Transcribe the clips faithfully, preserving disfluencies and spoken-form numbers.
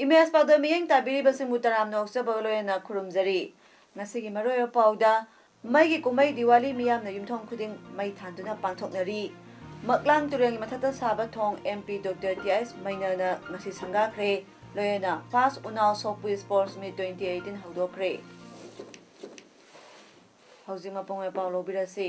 Image ꯄꯥꯎꯗ ꯃꯤꯠꯌꯦꯡ ꯇꯥꯕꯤꯔꯤꯕꯁꯤꯡꯕꯨ ꯇꯔꯥꯝꯅ ꯑꯣꯛꯆꯕꯒ ꯂꯣꯏꯅꯅ ꯈꯨꯔꯨꯝꯖꯔꯤ꯫ ꯉꯁꯤꯒꯤ ꯃꯔꯨꯑꯣꯏꯕ ꯄꯥꯎꯗ, ꯃꯩꯒꯤ ꯀꯨꯝꯍꯩ ꯗꯤꯋꯥꯂꯤ ꯃꯤꯌꯥꯝꯅ ꯌꯨꯝꯊꯣꯡ ꯈꯨꯗꯤꯡ ꯃꯩ ꯊꯥꯟꯗꯨꯅ ꯄꯥꯡꯊꯣꯛꯅꯔꯤ꯫ ꯃꯛꯂꯥꯡ ꯇꯨꯔꯦꯜꯒꯤ ꯃꯊꯛꯇ ꯁꯥꯕ ꯊꯣꯡ M P doctor T H ꯃꯩꯅꯥꯅ ꯉꯁꯤ ꯁꯪꯒꯥꯈ꯭ꯔꯦ꯫ ꯂꯣꯏꯅꯅ ꯐꯥꯁ ꯎꯅꯥꯎ ꯁꯣꯛꯄꯨꯏ ꯁ꯭ꯄꯣꯔꯠꯁ ꯃꯤꯠ ꯇ꯭ꯋꯦꯟꯇꯤ ꯑꯩꯠꯇꯤꯟ ꯍꯧꯗꯣꯛꯈ꯭ꯔꯦ꯫ ꯍꯧꯖꯤꯛ ꯃꯄꯨꯡ ꯑꯣꯏꯕ ꯄꯥꯎ ꯂꯧꯕꯤꯔꯁꯤ꯫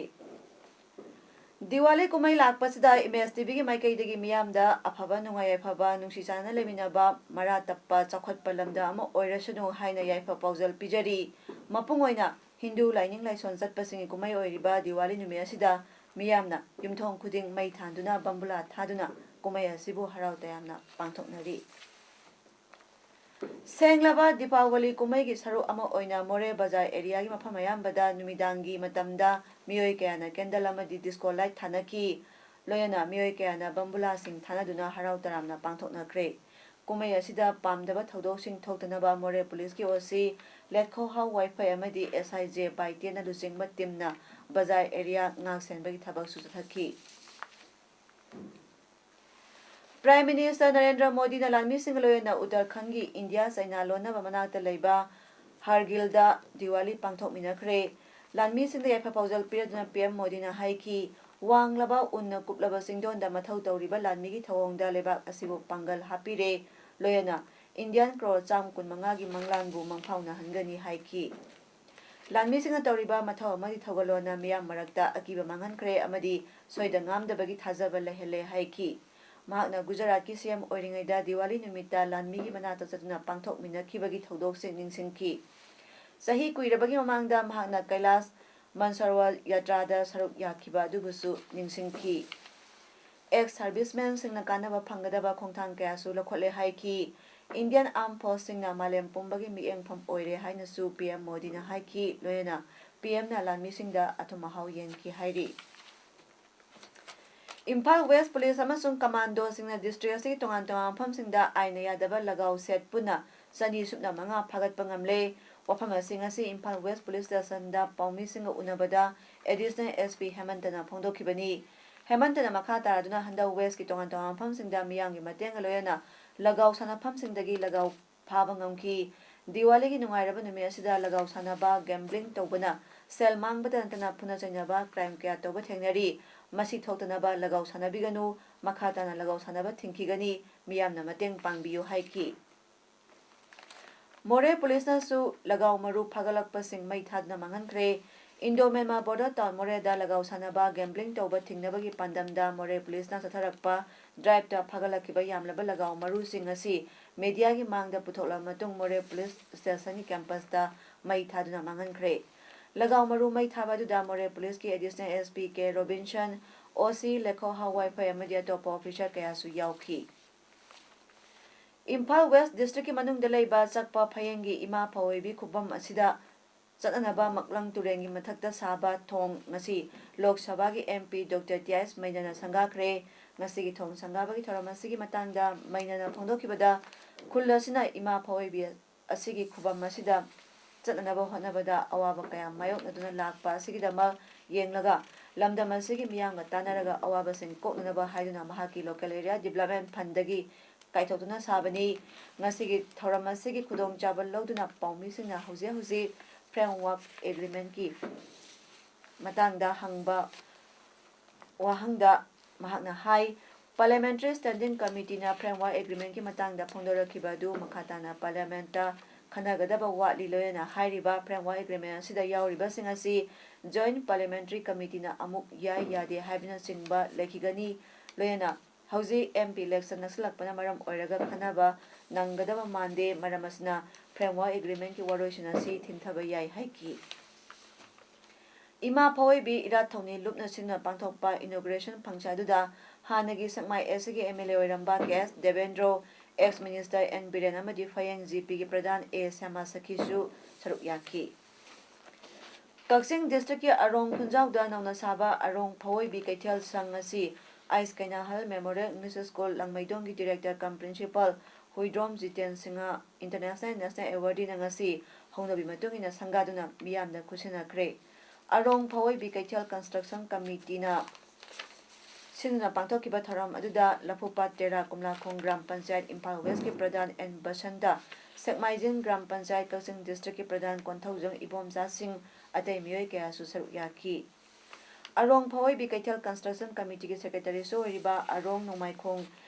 ꯗꯤꯋꯥꯂꯤ ꯀꯨꯝꯍꯩ ꯂꯥꯛꯄꯁꯤꯗ ꯏꯃꯦꯖ ꯇꯤꯚꯤꯒꯤ ꯃꯥꯏꯀꯩꯗꯒꯤ ꯃꯤꯌꯥꯝꯗ ꯑꯐꯕ, ꯅꯨꯡꯉꯥꯏ ꯌꯥꯏꯐꯕ, ꯅꯨꯡꯁꯤ ꯆꯥꯟꯅꯅ ꯂꯩꯃꯤꯟꯅꯕ, ꯃꯔꯥ ꯇꯞꯄ, ꯆꯥꯎꯈꯠꯄ ꯂꯝꯗ ꯑꯃ ꯑꯣꯏꯔꯁꯅꯨ ꯍꯥꯏꯅ ꯌꯥꯏꯐ ꯄꯥꯎꯖꯦꯜ ꯄꯤꯖꯔꯤ꯫ ꯃꯄꯨꯡ ꯑꯣꯏꯅ ꯍꯤꯟꯗꯨ ꯂꯥꯏꯅꯤꯡ ꯂꯥꯏꯁꯣꯟ ꯆꯠꯄꯁꯤꯡꯒꯤ ꯀꯨꯝꯍꯩ ꯑꯣꯏꯔꯤꯕ ꯗꯤꯋꯥꯂꯤ ꯅꯨꯃꯤꯠ ꯑꯁꯤꯗ ꯃꯤꯌꯥꯝꯅ ꯌꯨꯝꯊꯣꯡ ꯈꯨꯗꯤꯡ ꯃꯩ ꯊꯥꯟꯗꯨꯅ, ꯕꯝꯕꯨꯂꯥ ꯊꯥꯗꯨꯅ ꯀꯨꯝꯍꯩ ꯑꯁꯤꯕꯨ ꯍꯔꯥꯎ ꯇꯌꯥꯝꯅ ꯄꯥꯡꯊꯣꯛꯅꯔꯤ꯫ ꯁꯦꯡꯂꯕ ꯗꯤꯄꯥꯋꯂꯤ ꯀꯨꯝꯍꯩꯒꯤ ꯁꯔꯨꯛ ꯑꯃ ꯑꯣꯏꯅ ꯃꯣꯔꯦ ꯕꯖꯥꯔ ꯑꯦꯔꯤꯌꯥꯒꯤ ꯃꯐꯝ ꯑꯌꯥꯝꯕꯗ ꯅꯨꯃꯤꯗꯥꯡꯒꯤ ꯃꯇꯝꯗ ꯃꯤꯑꯣꯏ ꯀꯌꯥꯅ ꯀꯦꯟꯗꯜ ꯑꯃꯗꯤ ꯗꯤꯁꯀꯣ ꯂꯥꯏꯠ ꯊꯥꯅꯈꯤ꯫ ꯂꯣꯏꯅꯅ ꯃꯤꯑꯣꯏ ꯀꯌꯥꯅ ꯕꯝꯕꯨꯂꯥꯁꯤꯡ ꯊꯥꯅꯗꯨꯅ ꯍꯔꯥꯎ ꯇꯌꯥꯝꯅ ꯄꯥꯡꯊꯣꯛꯅꯈ꯭ꯔꯦ꯫ ꯀꯨꯝꯍꯩ ꯑꯁꯤꯗ ꯄꯥꯝꯗꯕ ꯊꯧꯗꯣꯛꯁꯤꯡ ꯊꯣꯛꯇꯅꯕ ꯃꯣꯔꯦ ꯄꯨꯂꯤꯁꯀꯤ ꯑꯣ ꯁꯤ ꯂꯦꯠꯈꯣꯍꯥꯎ ꯋꯥꯏꯐꯩ ꯑꯃꯗꯤ ꯑꯦꯁ ꯑꯥꯏ ꯖꯦ ꯕꯥꯏꯇꯦꯟꯅ ꯂꯨꯆꯤꯡꯕ ꯇꯤꯝꯅ ꯕꯖꯥꯔ ꯑꯦꯔꯤꯌꯥ ꯉꯥꯛ ꯁꯦꯟꯕꯒꯤ ꯊꯕꯛꯁꯨ ꯆꯠꯊꯈꯤ꯫ ꯄ꯭ꯔꯥꯏꯝ ꯃꯤꯅꯤꯁꯇꯔ ꯅꯔꯦꯟꯗ꯭ꯔ ꯃꯣꯗꯤꯅ ꯂꯥꯟꯃꯤꯁꯤꯡꯒ ꯂꯣꯏꯅꯅ ꯎꯠꯇꯔꯈꯟꯒꯤ ꯏꯟꯗꯤꯌꯥ ꯆꯩꯅꯥ ꯂꯣꯟꯅꯕ ꯃꯅꯥꯛꯇ ꯂꯩꯕ ꯍꯥꯔꯒꯤꯜꯗ ꯗꯤꯋꯥꯂꯤ ꯄꯥꯡꯊꯣꯛꯃꯤꯟꯅꯈ꯭ꯔꯦ꯫ ꯂꯥꯟꯃꯤꯁꯤꯡꯗ ꯌꯥꯏꯐ ꯄꯥꯎꯖꯦꯜ ꯄꯤꯔꯗꯨꯅ ꯄꯤ ꯑꯦꯝ ꯃꯣꯗꯤꯅ ꯍꯥꯏꯈꯤ, ꯋꯥꯡꯂꯕ ꯎꯟꯅ ꯀꯨꯞꯂꯕ ꯆꯤꯡꯗꯣꯟꯗ ꯃꯊꯧ ꯇꯧꯔꯤꯕ ꯂꯥꯟꯃꯤꯒꯤ ꯊꯧꯑꯣꯡꯗ ꯂꯩꯕꯥꯛ ꯑꯁꯤꯕꯨ ꯄꯥꯡꯒꯜ ꯍꯥꯞꯄꯤꯔꯦ, ꯂꯣꯏꯅꯅ ꯏꯟꯗꯤꯌꯥꯟ ꯀ꯭ꯔꯣꯔ ꯆꯥꯝ ꯀꯨꯟ ꯃꯉꯥꯒꯤ ꯃꯪꯂꯥꯟꯕꯨ ꯃꯪꯐꯥꯎꯅꯍꯟꯒꯅꯤ ꯍꯥꯏꯈꯤ꯫ ꯂꯥꯟꯃꯤꯁꯤꯡꯅ ꯇꯧꯔꯤꯕ ꯃꯊꯧ ꯑꯃꯗꯤ ꯊꯧꯒꯜꯂꯣꯟꯅ ꯃꯤꯌꯥꯝ ꯃꯔꯛꯇ ꯑꯀꯤꯕ ꯃꯥꯡꯍꯟꯈ꯭ꯔꯦ ꯑꯃꯗꯤ ꯁꯣꯏꯗ ꯉꯥꯝꯗꯕꯒꯤ ꯊꯥꯖꯕ ꯂꯩꯍꯜꯂꯦ ꯍꯥꯏꯈꯤ꯫ ꯃꯍꯥꯛꯅ ꯒꯨꯖꯔꯥꯠꯀꯤ ꯁꯤ ꯑꯦꯝ ꯑꯣꯏꯔꯤꯉꯩꯗ ꯗꯤꯋꯥꯂꯤ ꯅꯨꯃꯤꯠꯇ ꯂꯥꯟꯃꯤꯒꯤ ꯃꯅꯥꯛꯇ ꯆꯠꯇꯨꯅ ꯄꯥꯡꯊꯣꯛꯃꯤꯟꯅꯈꯤꯕꯒꯤ ꯊꯧꯗꯣꯛꯁꯤꯡ ꯅꯤꯡꯁꯤꯡꯈꯤ꯫ ꯆꯍꯤ ꯀꯨꯏꯔꯕꯒꯤ ꯃꯃꯥꯡꯗ ꯃꯍꯥꯛꯅ ꯀꯩꯂꯥꯁ ꯃꯟꯁꯔꯋꯥꯜ ꯌꯥꯇ꯭ꯔꯥꯗ ꯁꯔꯨꯛ ꯌꯥꯈꯤꯕ ꯑꯗꯨꯕꯨꯁꯨ ꯅꯤꯡꯁꯤꯡꯈꯤ꯫ ꯑꯦꯛꯁ ꯁꯥꯔꯚꯤꯁꯃꯦꯟꯁꯤꯡꯅ ꯀꯥꯟꯅꯕ ꯐꯪꯒꯗꯕ ꯈꯣꯡꯊꯥꯡ ꯀꯌꯥꯁꯨ ꯂꯧꯈꯠꯂꯦ ꯍꯥꯏꯈꯤ꯫ Indian Armed Forceꯁꯤꯡꯅ ꯃꯥꯂꯦꯝ ꯄꯨꯝꯕꯒꯤ ꯃꯤꯠꯌꯦꯡꯐꯝ ꯑꯣꯏꯔꯦ ꯍꯥꯏꯅꯁꯨ ꯄꯤ ꯑꯦꯝ ꯃꯣꯗꯤꯅ ꯍꯥꯏꯈꯤ꯫ ꯂꯣꯏꯅꯅ ꯄꯤ ꯑꯦꯝꯅ ꯂꯥꯟꯃꯤꯁꯤꯡꯗ ꯑꯊꯨꯝ ꯑꯍꯥꯎ ꯌꯦꯟꯈꯤ ꯍꯥꯏꯔꯤ꯫ ꯏꯝꯐꯥꯜ ꯋꯦꯁ ꯄꯨꯂꯤꯁ ꯑꯃꯁꯨꯡ ꯀꯃꯥꯟꯗꯣꯁꯤꯡꯅ ꯗꯤꯁꯇ꯭ꯔꯤꯛ ꯑꯁꯤꯒꯤ ꯇꯣꯉꯥꯟ ꯇꯣꯉꯥꯟꯕ ꯃꯐꯝꯁꯤꯡꯗ ꯑꯥꯏꯟꯅ ꯌꯥꯗꯕ ꯂꯒꯥꯎ ꯁꯦꯠ ꯄꯨꯟꯅ ꯆꯅꯤ ꯁꯨꯞꯅ ꯃꯉꯥ ꯐꯥꯒꯠꯄ ꯉꯝꯂꯦ꯫ ꯋꯥꯐꯝ ꯑꯁꯤ ꯉꯁꯤ ꯏꯝꯐꯥꯜ ꯋꯦꯁ ꯄꯨꯂꯤꯁ ꯁ꯭ꯇꯦꯁꯟꯗ ꯄꯥꯎꯃꯤꯁꯤꯡꯒ ꯎꯅꯕꯗ ꯑꯦꯗꯤꯁꯅꯦꯜ ꯑꯦꯁ ꯄꯤ ꯍꯦꯃꯟꯇꯅ ꯐꯣꯡꯗꯣꯛꯈꯤꯕꯅꯤ꯫ ꯍꯦꯃꯟꯇꯅ ꯃꯈꯥ ꯇꯥꯔꯗꯨꯅ ꯍꯟꯗꯛ ꯋꯦꯁꯀꯤ ꯇꯣꯉꯥꯟ ꯇꯣꯉꯥꯟꯕ ꯃꯐꯝꯁꯤꯡꯗ ꯃꯤꯌꯥꯝꯒꯤ ꯃꯇꯦꯡꯒ ꯂꯣꯏꯅꯅ ꯂꯒꯥꯎ ꯁꯥꯟꯅꯐꯝꯁꯤꯡꯗꯒꯤ ꯂꯒꯥꯎ ꯐꯥꯕ ꯉꯝꯈꯤ꯫ ꯗꯤꯋꯥꯂꯤꯒꯤ ꯅꯨꯡꯉꯥꯏꯔꯕ ꯅꯨꯃꯤꯠ ꯑꯁꯤꯗ ꯂꯒꯥꯎ ꯁꯥꯟꯅꯕ, ꯒꯦꯝꯕ꯭ꯂꯤꯡ ꯇꯧꯕꯅ ꯁꯦꯜ ꯃꯥꯡꯕꯇ ꯅꯠꯇꯅ ꯐꯨꯅ ꯆꯩꯅꯕ, ꯀ꯭ꯔꯥꯏꯝ ꯀꯌꯥ ꯇꯧꯕ ꯊꯦꯡꯅꯔꯤ꯫ ꯃꯁꯤ ꯊꯣꯛꯇꯅꯕ ꯂꯒꯥꯎ ꯁꯥꯟꯅꯕꯤꯒꯅꯨ, ꯃꯈꯥ ꯇꯥꯅ ꯂꯒꯥꯎ ꯁꯥꯟꯅꯕ ꯊꯤꯡꯈꯤꯒꯅꯤ, ꯃꯤꯌꯥꯝꯅ ꯃꯇꯦꯡ ꯄꯥꯡꯕꯤꯌꯨ ꯍꯥꯏꯈꯤ꯫ ꯃꯣꯔꯦ ꯄꯨꯂꯤꯁꯅꯁꯨ ꯂꯒꯥꯎ ꯃꯔꯨ ꯐꯥꯒꯠꯂꯛꯄꯁꯤꯡ ꯃꯩ ꯊꯥꯗꯨꯅ ꯃꯥꯡꯍꯟꯈ꯭ꯔꯦ꯫ ꯏꯟꯗꯣ ꯃ꯭ꯌꯥꯟꯃꯥꯔ ꯕꯣꯔꯗꯔ ꯇꯥꯎꯟ ꯃꯣꯔꯦꯗ ꯂꯒꯥꯎ ꯁꯥꯟꯅꯕ, ꯒꯦꯝꯕ꯭ꯂꯤꯡ ꯇꯧꯕ ꯊꯤꯡꯅꯕꯒꯤ ꯄꯥꯟꯗꯝꯗ ꯃꯣꯔꯦ ꯄꯨꯂꯤꯁꯅ ꯆꯠꯊꯔꯛꯄ ꯗ꯭ꯔꯥꯏꯚꯇ ꯐꯥꯒꯠꯂꯛꯈꯤꯕ ꯌꯥꯝꯂꯕ ꯂꯒꯥꯎ ꯃꯔꯨꯁꯤꯡ ꯑꯁꯤ ꯃꯦꯗꯤꯌꯥꯒꯤ ꯃꯥꯡꯗ ꯄꯨꯊꯣꯛꯂꯕ ꯃꯇꯨꯡ ꯃꯣꯔꯦ ꯄꯨꯂꯤꯁ ꯁ꯭ꯇꯦꯁꯟꯒꯤ ꯀꯦꯝꯄꯁꯇ ꯃꯩ ꯊꯥꯗꯨꯅ ꯃꯥꯡꯍꯟꯈ꯭ꯔꯦ꯫ ꯂꯒꯥꯎ ꯃꯔꯨ ꯃꯩ ꯊꯥꯕ ꯑꯗꯨꯗ ꯃꯣꯔꯦ ꯄꯨꯂꯤꯁꯀꯤ additional S P K Robinson, ꯑꯣ ꯁꯤ ꯂꯦꯈꯣ ꯍꯋꯥꯏꯐꯩ ꯑꯃꯗꯤ ꯑꯇꯣꯞꯄ ꯑꯣꯐꯤꯁꯥꯔ ꯀꯌꯥꯁꯨ ꯌꯥꯎꯈꯤ꯫ ꯏꯝꯐꯥꯜ ꯋꯦꯁ ꯗꯤꯁꯇ꯭ꯔꯤꯛꯀꯤ ꯃꯅꯨꯡꯗ ꯂꯩꯕ ꯆꯛꯄ ꯐꯌꯦꯡꯒꯤ ꯏꯃꯥ ꯐꯋꯣꯏꯕꯤ ꯈꯨꯕꯝ ꯑꯁꯤꯗ ꯆꯠꯅꯅꯕ ꯃꯛꯂꯪ ꯇꯨꯔꯦꯜꯒꯤ ꯃꯊꯛꯇ ꯁꯥꯕ ꯊꯣꯡ ꯉꯁꯤ ꯂꯣꯛ ꯁꯚꯥꯒꯤ ꯑꯦꯝ ꯄꯤ ꯗꯣꯛꯇꯔ ꯇꯤ ꯑꯥꯏ ꯑꯦꯁ ꯃꯩꯅꯥꯅ ꯁꯪꯒꯥꯈ꯭ꯔꯦ꯫ ꯉꯁꯤꯒꯤ ꯊꯣꯡ ꯁꯪꯒꯥꯕꯒꯤ ꯊꯧꯔꯝ ꯑꯁꯤꯒꯤ ꯃꯇꯥꯡꯗ ꯃꯩꯅꯥꯅ ꯐꯣꯡꯗꯣꯛꯈꯤꯕꯗ, ꯈꯨꯜ ꯑꯁꯤꯅ ꯏꯃꯥ ꯐꯋꯣꯏꯕꯤ ꯑꯁꯤꯒꯤ ꯈꯨꯕꯝ ꯑꯁꯤꯗ ꯆꯠꯅꯅꯕ ꯍꯣꯠꯅꯕꯗ ꯑꯋꯥꯕ ꯀꯌꯥ ꯃꯥꯌꯣꯛꯅꯗꯨꯅ ꯂꯥꯛꯄ ꯑꯁꯤꯒꯤꯗꯃꯛ ꯌꯦꯡꯂꯒ, ꯂꯝꯗꯝ ꯑꯁꯤꯒꯤ ꯃꯤꯌꯥꯝꯒ ꯇꯥꯟꯅꯔꯒ ꯑꯋꯥꯕꯁꯤꯡ ꯀꯣꯛꯅꯅꯕ ꯍꯥꯏꯗꯨꯅ ꯃꯍꯥꯛꯀꯤ ꯂꯣꯀꯦꯜ ꯑꯦꯔꯤꯌꯥ ꯗꯤꯕ꯭ꯂꯞꯃꯦꯟ ꯐꯟꯗꯒꯤ ꯀꯥꯏꯊꯣꯛꯇꯨꯅ ꯁꯥꯕꯅꯤ꯫ ꯉꯁꯤꯒꯤ ꯊꯧꯔꯝ ꯑꯁꯤꯒꯤ ꯈꯨꯗꯣꯡꯆꯥꯕ ꯂꯧꯗꯨꯅ ꯄꯥꯎꯃꯤꯁꯤꯡꯅ ꯍꯧꯖꯤꯛ ꯍꯧꯖꯤꯛ ꯐ꯭ꯔꯦꯝꯋꯥꯔꯛ ꯑꯦꯒ꯭ꯔꯤꯃꯦꯟꯀꯤ ꯃꯇꯥꯡꯗ ꯍꯪꯕ ꯋꯥꯍꯪꯗ ꯃꯍꯥꯛꯅ ꯍꯥꯏ, ꯄꯥꯔꯂꯤꯌꯥꯃꯦꯟꯇꯔꯤ ꯁ꯭ꯇꯦꯟꯗꯤꯡ ꯀꯃꯤꯇꯤꯅ ꯐ꯭ꯔꯦꯝꯋꯥꯔꯛ ꯑꯦꯒ꯭ꯔꯤꯃꯦꯟꯀꯤ ꯃꯇꯥꯡꯗ ꯐꯣꯡꯗꯣꯔꯛꯈꯤꯕ ꯑꯗꯨ ꯃꯈꯥ ꯇꯥꯅ ꯄꯥꯔꯂꯤꯌꯥꯃꯦꯟꯇ ꯈꯟꯅꯒꯗꯕ ꯋꯥꯠꯂꯤ꯫ ꯂꯣꯏꯅꯅ ꯍꯥꯏꯔꯤꯕ ꯐ꯭ꯔꯦꯝꯋꯥꯔꯛ ꯑꯦꯒ꯭ꯔꯤꯃꯦꯟ ꯑꯁꯤꯗ ꯌꯥꯎꯔꯤꯕꯁꯤꯡ ꯑꯁꯤ ꯖꯣꯏꯟꯠ ꯄꯥꯔꯂꯤꯌꯥꯃꯦꯟꯇꯔꯤ ꯀꯃꯤꯇꯤꯅ ꯑꯃꯨꯛ ꯌꯥꯏ ꯌꯥꯗꯦ ꯍꯥꯏꯕꯅꯆꯤꯡꯕ ꯂꯩꯈꯤꯒꯅꯤ꯫ ꯂꯣꯏꯅꯅ ꯍꯧꯖꯤꯛ ꯑꯦꯝ ꯄꯤ ꯏꯂꯦꯛꯁꯟ ꯅꯛꯁꯤꯜꯂꯛꯄꯅ ꯃꯔꯝ ꯑꯣꯏꯔꯒ ꯈꯟꯅꯕ ꯅꯪꯒꯗꯕ ꯃꯥꯟꯗꯦ꯫ ꯃꯔꯝ ꯑꯁꯤꯅ ꯐ꯭ꯔꯦꯝꯋꯥꯔꯛ ꯑꯦꯒ꯭ꯔꯤꯃꯦꯟꯀꯤ ꯋꯥꯔꯣꯏꯁꯤꯟ ꯑꯁꯤ ꯊꯤꯟꯊꯕ ꯌꯥꯏ ꯍꯥꯏꯈꯤ꯫ ꯏꯃꯥ ꯐꯋꯣꯏꯕꯤ ꯏꯔꯥꯠ ꯊꯧꯅꯤ ꯂꯨꯞꯅ ꯁꯤꯟꯗꯨꯅ ꯄꯥꯡꯊꯣꯛꯄ ꯏꯅꯣꯒ꯭ꯔꯦꯁꯟ ꯐꯪꯁꯟ ꯑꯗꯨꯗ ꯍꯥꯟꯅꯒꯤ ꯁꯦꯛꯃꯥꯏ ꯑꯦꯁ ꯁꯤꯒꯤ ꯑꯦꯝ ꯑꯦꯜ ꯑꯦ ꯑꯣꯏꯔꯝꯕ ꯀꯦ ꯑꯦꯁ Devendro, X minister and Biren ꯑꯃꯗꯤ ꯐꯌꯦꯡ ꯖꯤ ꯄꯤꯒꯤ ꯄ꯭ꯔꯙꯥꯟ ꯑꯦ ꯁ꯭ꯌꯥꯃꯥ ꯁꯈꯤꯁꯨ ꯁꯔꯨꯛ ꯌꯥꯈꯤ꯫ ꯀꯛꯆꯤꯡ ꯗꯤꯁꯇ꯭ꯔꯤꯛꯀꯤ ꯑꯔꯣꯡ ꯈꯨꯟꯖꯥꯎꯗ ꯅꯧꯅ ꯁꯥꯕ ꯑꯔꯣꯡ ꯐꯋꯣꯏꯕꯤ ꯀꯩꯊꯦꯜ ꯁꯪ ꯑꯁꯤ ꯑꯥꯏꯁ ꯀꯩꯅꯥꯍꯜ ꯃꯦꯃꯣꯔꯤꯌꯦꯜ ꯏꯪꯂꯤꯁ ꯁ꯭ꯀꯨꯜ ꯂꯥꯡꯃꯩꯗꯣꯡꯒꯤ director cum principal Huidrom Jiten Singh international national ꯑꯦꯋꯥꯔꯗꯤꯅ ꯉꯁꯤ ꯍꯧꯅꯕꯤ ꯃꯇꯨꯡ ꯏꯟꯅ ꯁꯪꯒꯥꯗꯨꯅ ꯃꯤꯌꯥꯝꯗ ꯈꯨꯠꯁꯤꯟꯅꯈ꯭ꯔꯦ꯫ ꯑꯔꯣꯡ ꯐꯋꯣꯏꯕꯤ ꯀꯩꯊꯦꯜ ꯀꯟꯁꯇ꯭ꯔꯛꯁꯟ ꯀꯃꯤꯇꯤꯅ ꯁꯤꯟꯗꯨꯅ ꯄꯥꯡꯊꯣꯛꯈꯤꯕ ꯊꯧꯔꯝ ꯑꯗꯨꯗ ꯂꯐꯨꯄꯥꯠ ꯇꯦꯔꯥ ꯀꯣꯝꯂꯥꯈꯣꯡ ꯒ꯭ꯔꯥꯝ ꯄꯟꯆꯥꯌꯠ ꯏꯝꯐꯥꯜ ꯋꯦꯁꯀꯤ ꯄ꯭ꯔꯙꯥꯟ ꯑꯦꯟ ꯕꯁꯟꯇ, ꯁꯦꯛꯃꯥꯏꯖꯤꯡ ꯒ꯭ꯔꯥꯝ ꯄꯟꯆꯥꯌꯠ ꯀꯛꯆꯤꯡ ꯗꯤꯁꯇ꯭ꯔꯤꯛꯀꯤ ꯄ꯭ꯔꯙꯥꯟ ꯀꯣꯟꯊꯧꯖꯝ ꯏꯕꯣꯝꯆꯥꯁꯤꯡ, ꯑꯇꯩ ꯃꯤꯑꯣꯏ ꯀꯌꯥꯁꯨ ꯁꯔꯨꯛ ꯌꯥꯈꯤ꯫ ꯑꯔꯣꯡ ꯐꯋꯣꯏꯕꯤ ꯀꯩꯊꯦꯜ ꯀꯟꯁꯇ꯭ꯔꯛꯁꯟ ꯀꯃꯤꯇꯤꯒꯤ ꯁꯦꯀ꯭ꯔꯦꯇꯔꯤꯁꯨ ꯑꯣꯏꯔꯤꯕ ꯑꯔꯣꯡ ꯅꯣꯡꯃꯥꯏꯈꯣꯡ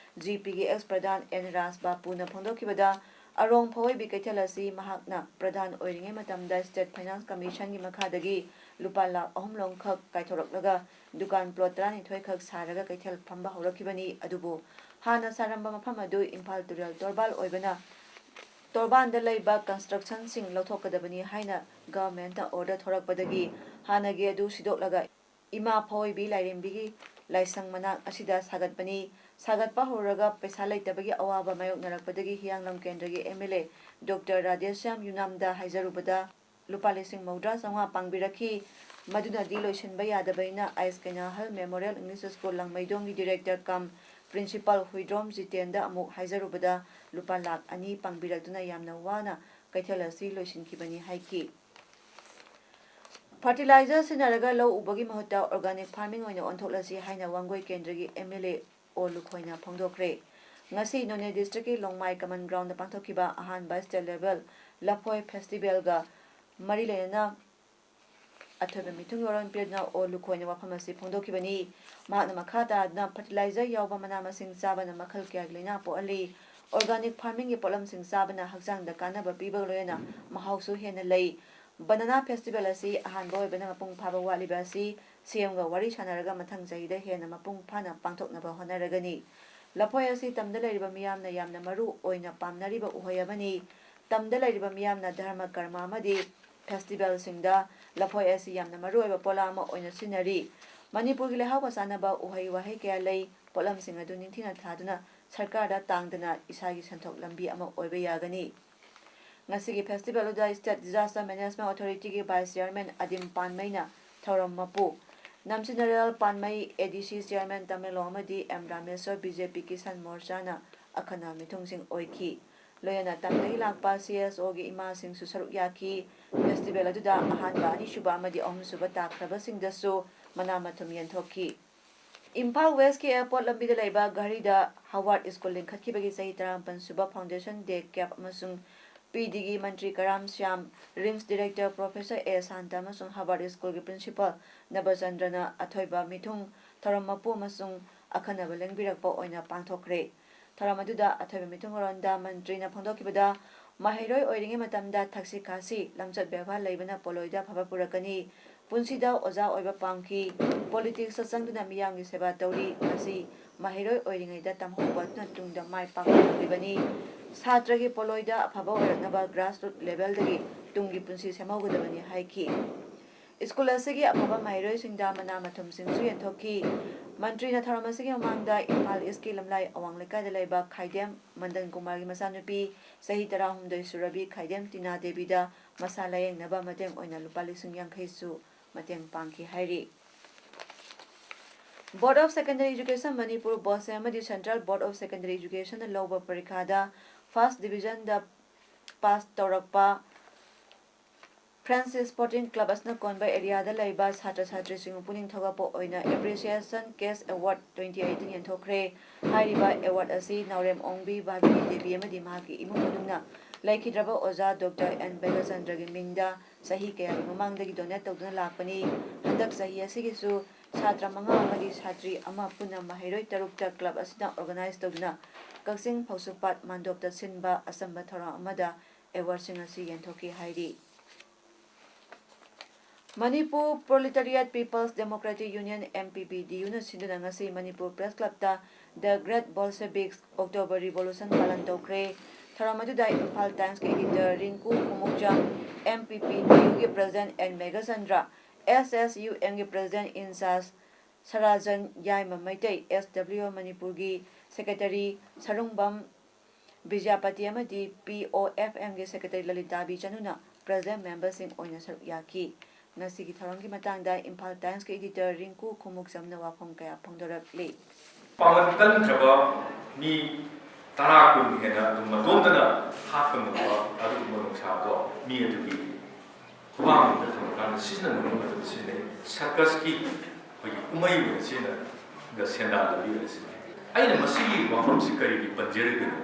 ꯖꯤ ꯄꯤꯒꯤ ꯑꯦꯛꯁ ꯄ꯭ꯔꯙꯥꯟ ꯑꯦꯟ ꯔꯥꯖ ꯕꯥꯄꯨꯅ ꯐꯣꯡꯗꯣꯛꯈꯤꯕꯗ, ꯑꯔꯣꯡ ꯐꯋꯣꯏꯕꯤ ꯀꯩꯊꯦꯜ ꯑꯁꯤ ꯃꯍꯥꯛꯅ ꯄ꯭ꯔꯙꯥꯟ ꯑꯣꯏꯔꯤꯉꯩ ꯃꯇꯝꯗ ꯁ꯭ꯇꯦꯠ ꯐꯥꯏꯅꯥꯟꯁ ꯀꯃꯤꯁꯟꯒꯤ ꯃꯈꯥꯗꯒꯤ ꯂꯨꯄꯥ ꯂꯥꯈ ꯑꯍꯨꯝ ꯂꯣꯝꯈꯛ ꯀꯥꯏꯊꯣꯔꯛꯂꯒ ꯗꯨꯀꯥꯟ ꯄ꯭ꯂꯣꯠ ꯇꯔꯥꯅꯤꯊꯣꯏ ꯈꯛ ꯁꯥꯔꯒ ꯀꯩꯊꯦꯜ ꯐꯝꯕ ꯍꯧꯔꯛꯈꯤꯕꯅꯤ꯫ ꯑꯗꯨꯕꯨ ꯍꯥꯟꯅ ꯁꯥꯔꯝꯕ ꯃꯐꯝ ꯑꯗꯨ ꯏꯝꯐꯥꯜ ꯇꯨꯔꯦꯜ ꯇꯣꯔꯕꯥꯟ ꯑꯣꯏꯕꯅ, ꯇꯣꯔꯕꯥꯟꯗ ꯂꯩꯕ ꯀꯟꯁꯇ꯭ꯔꯛꯁꯟꯁꯤꯡ ꯂꯧꯊꯣꯛꯀꯗꯕꯅꯤ ꯍꯥꯏꯅ ꯒꯚꯔꯟꯃꯦꯟꯠꯅ ꯑꯣꯔꯗꯔ ꯊꯣꯔꯛꯄꯗꯒꯤ ꯍꯥꯟꯅꯒꯤ ꯑꯗꯨ ꯁꯤꯗꯣꯛꯂꯒ ꯏꯃꯥ ꯐꯋꯣꯏꯕꯤ ꯂꯥꯏꯔꯦꯝꯕꯤꯒꯤ ꯂꯥꯏꯁꯪ ꯃꯅꯥꯛ ꯑꯁꯤꯗ ꯁꯥꯒꯠꯄꯅꯤ꯫ ꯁꯥꯒꯠꯄ ꯍꯧꯔꯒ ꯄꯩꯁꯥ ꯂꯩꯇꯕꯒꯤ ꯑꯋꯥꯕ ꯃꯥꯌꯣꯛꯅꯔꯛꯄꯗꯒꯤ ꯍꯤꯌꯥꯡꯂꯝ ꯀꯦꯟꯗ꯭ꯔꯒꯤ M L A doctor Radheshyam ꯌꯨꯅꯥꯝꯗ ꯍꯥꯏꯖꯔꯨꯕꯗ, ꯂꯨꯄꯥ ꯂꯤꯁꯤꯡ ꯃꯧꯗ꯭ꯔꯥ ꯆꯥꯝꯃꯉꯥ ꯄꯥꯡꯕꯤꯔꯛꯈꯤ꯫ ꯃꯗꯨꯅꯗꯤ ꯂꯣꯏꯁꯤꯟꯕ ꯌꯥꯗꯕꯅꯤꯅ ꯑꯥꯏꯁ ꯀꯩꯅꯥꯍꯜ ꯃꯦꯃꯣꯔꯤꯌꯦꯜ ꯏꯪꯂꯤꯁ ꯁ꯭ꯀꯨꯜ ꯂꯥꯡꯃꯩꯗꯣꯡꯒꯤ ꯗꯤꯔꯦꯛꯇꯔ ꯀꯝ ꯄ꯭ꯔꯤꯟꯁꯤꯄꯥꯜ ꯍꯨꯏꯗ꯭ꯔꯣꯝ ꯖꯤꯇꯦꯟꯗ ꯑꯃꯨꯛ ꯍꯥꯏꯖꯔꯨꯕꯗ, ꯂꯨꯄꯥ ꯂꯥꯈ ꯑꯅꯤ ꯄꯥꯡꯕꯤꯔꯛꯇꯨꯅ ꯌꯥꯝꯅ ꯋꯥꯅ ꯀꯩꯊꯦꯜ ꯑꯁꯤ ꯂꯣꯏꯁꯤꯟꯈꯤꯕꯅꯤ ꯍꯥꯏꯈꯤ꯫ ꯐꯔꯇꯤꯂꯥꯏꯖꯔ ꯁꯤꯖꯤꯟꯅꯔꯒ ꯂꯧ ꯎꯕꯒꯤ ꯃꯍꯨꯠꯇ ꯑꯣꯔꯒꯥꯅꯤꯛ ꯐꯥꯔꯃꯤꯡ ꯑꯣꯏꯅ ꯑꯣꯟꯊꯣꯛꯂꯁꯤ ꯍꯥꯏꯅ ꯋꯥꯡꯒꯣꯏ ꯀꯦꯟꯗ꯭ꯔꯒꯤ ꯑꯦꯝ ꯑꯦꯜ ꯑꯦ ꯑꯣ ꯂꯨꯈꯣꯏꯅ ꯐꯣꯡꯗꯣꯛꯈ꯭ꯔꯦ꯫ ꯉꯁꯤ ꯅꯣꯅꯦ ꯗꯤꯁꯇ꯭ꯔꯤꯛꯀꯤ ꯂꯣꯡꯃꯥꯏ ꯀꯃꯟ ꯒ꯭ꯔꯥꯎꯟꯗ ꯄꯥꯡꯊꯣꯛꯈꯤꯕ ꯑꯍꯥꯟꯕ ꯁ꯭ꯇꯦꯠ ꯂꯦꯚꯦꯜ ꯂꯐꯣꯏ ꯐꯦꯁꯇꯤꯚꯦꯜꯒ ꯃꯔꯤ ꯂꯩꯅꯅ ꯑꯊꯣꯏꯕ ꯃꯤꯊꯨꯡ ꯌꯧꯔꯣꯟ ꯄꯤꯔꯗꯨꯅ ꯑꯣ ꯂꯨꯈꯣꯏꯅ ꯋꯥꯐꯝ ꯑꯁꯤ ꯐꯣꯡꯗꯣꯛꯈꯤꯕꯅꯤ꯫ ꯃꯍꯥꯛꯅ ꯃꯈꯥ ꯇꯥꯗꯨꯅ ꯐꯔꯇꯤꯂꯥꯏꯖꯔ ꯌꯥꯎꯕ ꯃꯅꯥ ꯃꯁꯤꯡ ꯆꯥꯕꯅ ꯃꯈꯜ ꯀꯌꯥꯒꯤ ꯂꯥꯏꯅꯥ ꯄꯣꯛꯍꯜꯂꯤ꯫ ꯑꯣꯔꯒꯥꯅꯤꯛ ꯐꯥꯔꯃꯤꯡꯒꯤ ꯄꯣꯠꯂꯝꯁꯤꯡ ꯆꯥꯕꯅ ꯍꯛꯆꯥꯡꯗ ꯀꯥꯟꯅꯕ ꯄꯤꯕꯒ ꯂꯣꯏꯅꯅ ꯃꯍꯥꯎꯁꯨ ꯍꯦꯟꯅ ꯂꯩ꯫ ꯕꯅꯥꯅꯥ ꯐꯦꯁꯇꯤꯚꯦꯜ ꯑꯁꯤ ꯑꯍꯥꯟꯕ ꯑꯣꯏꯕꯅ ꯃꯄꯨꯡ ꯐꯥꯕ ꯋꯥꯠꯂꯤꯕ ꯑꯁꯤ ꯁꯤ ꯑꯦꯝꯒ ꯋꯥꯔꯤ ꯁꯥꯟꯅꯔꯒ ꯃꯊꯪ ꯆꯍꯤꯗ ꯍꯦꯟꯅ ꯃꯄꯨꯡ ꯐꯥꯅ ꯄꯥꯡꯊꯣꯛꯅꯕ ꯍꯣꯠꯅꯔꯒꯅꯤ꯫ ꯂꯐꯣꯏ ꯑꯁꯤ ꯇꯝꯗ ꯂꯩꯔꯤꯕ ꯃꯤꯌꯥꯝꯅ ꯌꯥꯝꯅ ꯃꯔꯨ ꯑꯣꯏꯅ ꯄꯥꯝꯅꯔꯤꯕ ꯎꯍꯩ ꯑꯃꯅꯤ꯫ ꯇꯝꯗ ꯂꯩꯔꯤꯕ ꯃꯤꯌꯥꯝꯅ ꯙꯔꯃ ꯀꯔꯃ ꯑꯃꯗꯤ ꯐꯦꯁꯇꯤꯚꯦꯜꯁꯤꯡꯗ ꯂꯐꯣꯏ ꯑꯁꯤ ꯌꯥꯝꯅ ꯃꯔꯨꯑꯣꯏꯕ ꯄꯣꯠꯂꯝ ꯑꯃ ꯑꯣꯏꯅ ꯁꯤꯖꯤꯟꯅꯔꯤ꯫ ꯃꯅꯤꯄꯨꯔꯒꯤ ꯂꯩꯍꯥꯎꯒ ꯆꯥꯟꯅꯕ ꯎꯍꯩ ꯋꯥꯍꯩ ꯀꯌꯥ ꯂꯩ꯫ ꯄꯣꯠꯂꯝꯁꯤꯡ ꯑꯗꯨ ꯅꯤꯡꯊꯤꯅ ꯊꯥꯗꯨꯅ ꯁꯔꯀꯥꯔꯗ ꯇꯥꯡꯗꯅ ꯏꯁꯥꯒꯤ ꯁꯦꯟꯊꯣꯛ ꯂꯝꯕꯤ ꯑꯃ ꯑꯣꯏꯕ ꯌꯥꯒꯅꯤ꯫ ꯉꯁꯤꯒꯤ festival ꯑꯗꯨꯗ State Disaster Management Authority ꯒꯤ Vice Chairman ꯑꯗꯤꯝ ꯄꯥꯟꯃꯩꯅ ꯊꯧꯔꯝ ꯃꯄꯨ, ꯅꯝꯁꯤꯅꯔꯦꯜ ꯄꯥꯟꯃꯩ, A D C Chairman Tamenglong ꯑꯃꯗꯤ M Rameshwor, B J P Kisan Morcha ꯅ ꯑꯈꯟꯅꯕ ꯃꯤꯊꯨꯡꯁꯤꯡ ꯑꯣꯏꯈꯤ꯫ ꯂꯣꯏꯅꯅ ꯇꯝꯗꯒꯤ ꯂꯥꯛꯄ C S O ꯒꯤ ꯏꯃꯥꯁꯤꯡꯁꯨ ꯁꯔꯨꯛ ꯌꯥꯈꯤ꯫ Festival ꯑꯗꯨꯗ ꯑꯍꯥꯟꯕ, ꯑꯅꯤꯁꯨꯕ ꯑꯃꯗꯤ ꯑꯍꯨꯝꯁꯨꯕ ꯇꯥꯈ꯭ꯔꯕꯁꯤꯡꯗꯁꯨ ꯃꯅꯥ ꯃꯊꯨꯝ ꯌꯦꯟꯊꯣꯛꯈꯤ꯫ ꯏꯝꯐꯥꯜ West ꯀꯤ airport ꯂꯝꯕꯤꯗ ꯂꯩꯕ ꯘꯔꯤꯗ Howard School ꯂꯤꯡꯈꯠꯈꯤꯕꯒꯤ ꯆꯍꯤ ꯇꯔꯥꯃꯥꯄꯟ ꯁꯨꯕ Foundation Day cap ꯑꯃꯁꯨꯡ P D ꯒꯤ ꯃꯟꯇ꯭ꯔꯤ Karam Shyam, RIMS Director Professor A Santa ꯑꯃꯁꯨꯡ Howard School ꯒꯤ Principal ꯅꯕꯆꯟꯗ꯭ꯔꯅ ꯑꯊꯣꯏꯕ ꯃꯤꯊꯨꯡ, ꯊꯧꯔꯝ ꯃꯄꯨ ꯑꯃꯁꯨꯡ ꯑꯈꯟꯅꯕ ꯂꯦꯡꯕꯤꯔꯛꯄ ꯑꯣꯏꯅ ꯄꯥꯡꯊꯣꯛꯈ꯭ꯔꯦ꯫ ꯊꯧꯔꯝ ꯑꯗꯨꯗ ꯑꯊꯣꯏꯕ ꯃꯤꯊꯨꯡ ꯃꯔꯣꯟꯗ ꯃꯟꯇ꯭ꯔꯤꯅ ꯐꯣꯡꯗꯣꯛꯈꯤꯕꯗ, ꯃꯍꯩꯔꯣꯏ ꯑꯣꯏꯔꯤꯉꯩ ꯃꯇꯝꯗ ꯊꯛꯁꯤ ꯈꯥꯁꯤ, ꯂꯝꯆꯠ ꯕꯦꯕꯥꯔ ꯂꯩꯕꯅ ꯄꯣꯠꯂꯣꯏꯗ ꯑꯐꯕ ꯄꯨꯔꯛꯀꯅꯤ꯫ ꯄꯨꯟꯁꯤꯗ ꯑꯣꯖꯥ ꯑꯣꯏꯕ ꯄꯥꯝꯈꯤ꯫ Politics ꯇ ꯆꯪꯗꯨꯅ ꯃꯤꯌꯥꯝꯒꯤ ꯁꯦꯕꯥ ꯇꯧꯔꯤ꯫ ꯃꯁꯤ ꯃꯍꯩꯔꯣꯏ ꯑꯣꯏꯔꯤꯉꯩꯗ ꯇꯝꯍꯧꯕ ꯑꯗꯨꯅ ꯇꯨꯡꯗ ꯃꯥꯏ ꯄꯥꯛꯄ ꯉꯝꯂꯤꯕꯅꯤ꯫ ꯁꯥꯇ꯭ꯔꯒꯤ ꯄꯣꯠꯂꯣꯏꯗ ꯑꯐꯕ ꯑꯣꯏꯔꯛꯅꯕ grassroot level ꯗꯒꯤ ꯇꯨꯡꯒꯤ ꯄꯨꯟꯁꯤ ꯁꯦꯝꯍꯧꯒꯗꯕꯅꯤ ꯍꯥꯏꯈꯤ꯫ School ꯑꯁꯤꯒꯤ ꯑꯐꯕ ꯃꯍꯩꯔꯣꯏꯁꯤꯡꯗ ꯃꯅꯥ ꯃꯊꯨꯝꯁꯤꯡꯁꯨ ꯌꯦꯟꯊꯣꯛꯈꯤ꯫ ꯃꯟꯇ꯭ꯔꯤꯅ ꯊꯧꯔꯝ ꯑꯁꯤꯒꯤ ꯃꯃꯥꯡꯗ ꯏꯝꯐꯥꯜ East ꯀꯤ ꯂꯝꯂꯥꯏ ꯑꯋꯥꯡ ꯂꯩꯀꯥꯏꯗ ꯂꯩꯕ ꯈꯥꯏꯗꯦꯝ ꯃꯟꯗꯟ ꯀꯨꯃꯥꯔꯒꯤ ꯃꯆꯥꯅꯨꯄꯤ ꯆꯍꯤ ꯇꯔꯥꯍꯨꯝꯗꯣꯏ ꯁꯨꯔꯕꯤ ꯈꯥꯏꯗꯦꯝ ꯇꯤꯅꯥ ꯗꯦꯕꯤꯗ ꯃꯁꯥ ꯂꯥꯌꯦꯡꯅꯕ ꯃꯇꯦꯡ ꯑꯣꯏꯅ ꯂꯨꯄꯥ ꯂꯤꯁꯤꯡ ꯌꯥꯡꯈꯩꯁꯨ ꯃꯇꯦꯡ ꯄꯥꯡꯈꯤ ꯍꯥꯏꯔꯤ꯫ Board of Secondary Education Manipur, BOSE, ꯑꯃꯗꯤ Central Board of Secondary Education ꯅ ꯂꯧꯕ ꯄꯔꯤꯈꯥꯗ first division ꯗ pass ꯇꯧꯔꯛꯄ Friendship Sporting Club ꯑꯁꯤꯅ ꯀꯣꯟꯕ area ꯗ ꯂꯩꯕ ꯁꯥꯇ꯭ꯔ ꯁꯥꯇ꯭ꯔꯤꯁꯤꯡꯕꯨ ꯄꯨꯛꯅꯤꯡ ꯊꯧꯒꯠꯄ ꯑꯣꯏꯅ Appreciation Cash Award twenty eighteen ꯌꯦꯟꯊꯣꯛꯈ꯭ꯔꯦ꯫ ꯍꯥꯏꯔꯤꯕ award ꯑꯁꯤ ꯅꯥꯎꯔꯦꯝ ꯑꯣꯡꯕꯤ ꯚꯥꯕꯤꯅꯤ ꯗꯦꯕꯤ ꯑꯃꯗꯤ ꯃꯍꯥꯛꯀꯤ ꯏꯃꯨꯡ ꯃꯅꯨꯡꯅ ꯂꯩꯈꯤꯗ꯭ꯔꯕ ꯑꯣꯖꯥ Doctor N ꯕꯩꯒꯆꯟꯗ꯭ꯔꯒꯤ ꯃꯤꯡꯗ ꯆꯍꯤ ꯀꯌꯥꯒꯤ ꯃꯃꯥꯡꯗꯒꯤ donate ꯇꯧꯗꯨꯅ ꯂꯥꯛꯄꯅꯤ꯫ ꯍꯟꯗꯛ ꯆꯍꯤ ꯑꯁꯤꯒꯤꯁꯨ ꯁꯥꯇ꯭ꯔ ꯃꯉꯥ ꯑꯃꯗꯤ ꯁꯥꯇ꯭ꯔꯤ ꯑꯃ ꯄꯨꯟꯅ ꯃꯍꯩꯔꯣꯏ ꯇꯔꯨꯛꯇ club ꯑꯁꯤꯅ organize ꯇꯧꯗꯨꯅ ꯀꯛꯆꯤꯡ ꯐꯧꯁꯨꯄꯥꯠ ꯃꯥꯟꯗꯣꯞꯇ ꯁꯤꯟꯕ ꯑꯆꯝꯕ ꯊꯧꯔꯝ ꯑꯃꯗ award ꯁꯤꯡ ꯑꯁꯤ ꯌꯦꯟꯊꯣꯛꯈꯤ ꯍꯥꯏꯔꯤ꯫ Manipur Proletariat People's Democratic Union, M P P D U ꯅ ꯁꯤꯟꯗꯨꯅ ꯉꯁꯤ Manipur Press Club ꯇ The Great Bolsheviks October Revolution ꯄꯥꯂꯟ ꯇꯧꯈ꯭ꯔꯦ꯫ ꯊꯧꯔꯝ ꯑꯗꯨꯗ Imphal Times ꯀꯤ editor ꯔꯤꯡꯀꯨ ꯈꯣꯡꯎꯞꯖꯝ, M P P D U ꯒꯤ president N Meghachandra, S S U M ꯒꯤ president in charge Sarajan Yaima Meitei, S W M ꯃꯅꯤꯄꯨꯔꯒꯤ ꯁꯦꯀ꯭ꯔꯦꯇꯔꯤ ꯁꯔꯨꯡꯕꯝ ꯕꯤꯖ꯭ꯌꯥꯄꯇꯤ ꯑꯃꯗꯤ ꯄꯤ ꯑꯣ ꯑꯦꯐ ꯑꯦꯝꯒꯤ ꯁꯦꯀ꯭ꯔꯦꯇꯔꯤ ꯂꯂꯤꯇꯥ ꯕꯤ ꯆꯅꯨꯅ ꯄ꯭ꯔꯦꯁꯤꯗꯦꯟꯠ ꯃꯦꯝꯕꯔꯁꯤꯡ ꯑꯣꯏꯅ ꯁꯔꯨꯛ ꯌꯥꯈꯤ꯫ ꯉꯁꯤꯒꯤ ꯊꯧꯔꯝꯒꯤ ꯃꯇꯥꯡꯗ ꯏꯝꯐꯥꯜ ꯇꯥꯏꯝꯁꯀꯤ ꯏꯗꯤꯇꯔ ꯔꯤꯡꯀꯨ ꯈꯨꯃꯨꯛꯆꯝꯅ ꯋꯥꯐꯝ ꯀꯌꯥ ꯐꯣꯡꯗꯣꯔꯛꯂꯤ꯫ ꯄꯥꯡꯒꯜ ꯀꯟꯈ꯭ꯔꯕ ꯃꯤ ꯇꯔꯥ ꯀꯨꯟ ꯍꯦꯟꯅ ꯑꯗꯨꯝ ꯃꯇꯣꯝꯇꯅ ꯍꯥꯠꯄ ꯉꯝꯕ ꯑꯗꯨꯒꯨꯝꯕ ꯅꯣꯡꯁꯥꯗꯣ ꯃꯤ ꯑꯗꯨꯒꯤ ꯈꯨꯕꯥꯛ ꯃꯅꯨꯡꯗ ꯊꯝꯃꯀꯥꯟꯗ ꯁꯤꯖꯤꯟꯅꯅꯕ ꯃꯇꯝꯗ ꯁꯤꯖꯤꯟꯅꯩ꯫ ꯁꯔꯀꯁꯀꯤ ꯑꯩꯈꯣꯏꯒꯤ ꯀꯨꯝꯍꯩ ꯑꯣꯏꯅ ꯁꯤꯖꯤꯟꯅ, ꯁꯦꯟꯗꯥꯟ ꯂꯝꯕꯤ ꯑꯣꯏꯅ ꯁꯤꯖꯤꯟꯅꯩ꯫ ꯑꯩꯅ ꯃꯁꯤꯒꯤ ꯋꯥꯐꯝꯁꯤ ꯀꯔꯤꯒꯤ ꯄꯟꯖꯔꯤꯕꯅꯣ?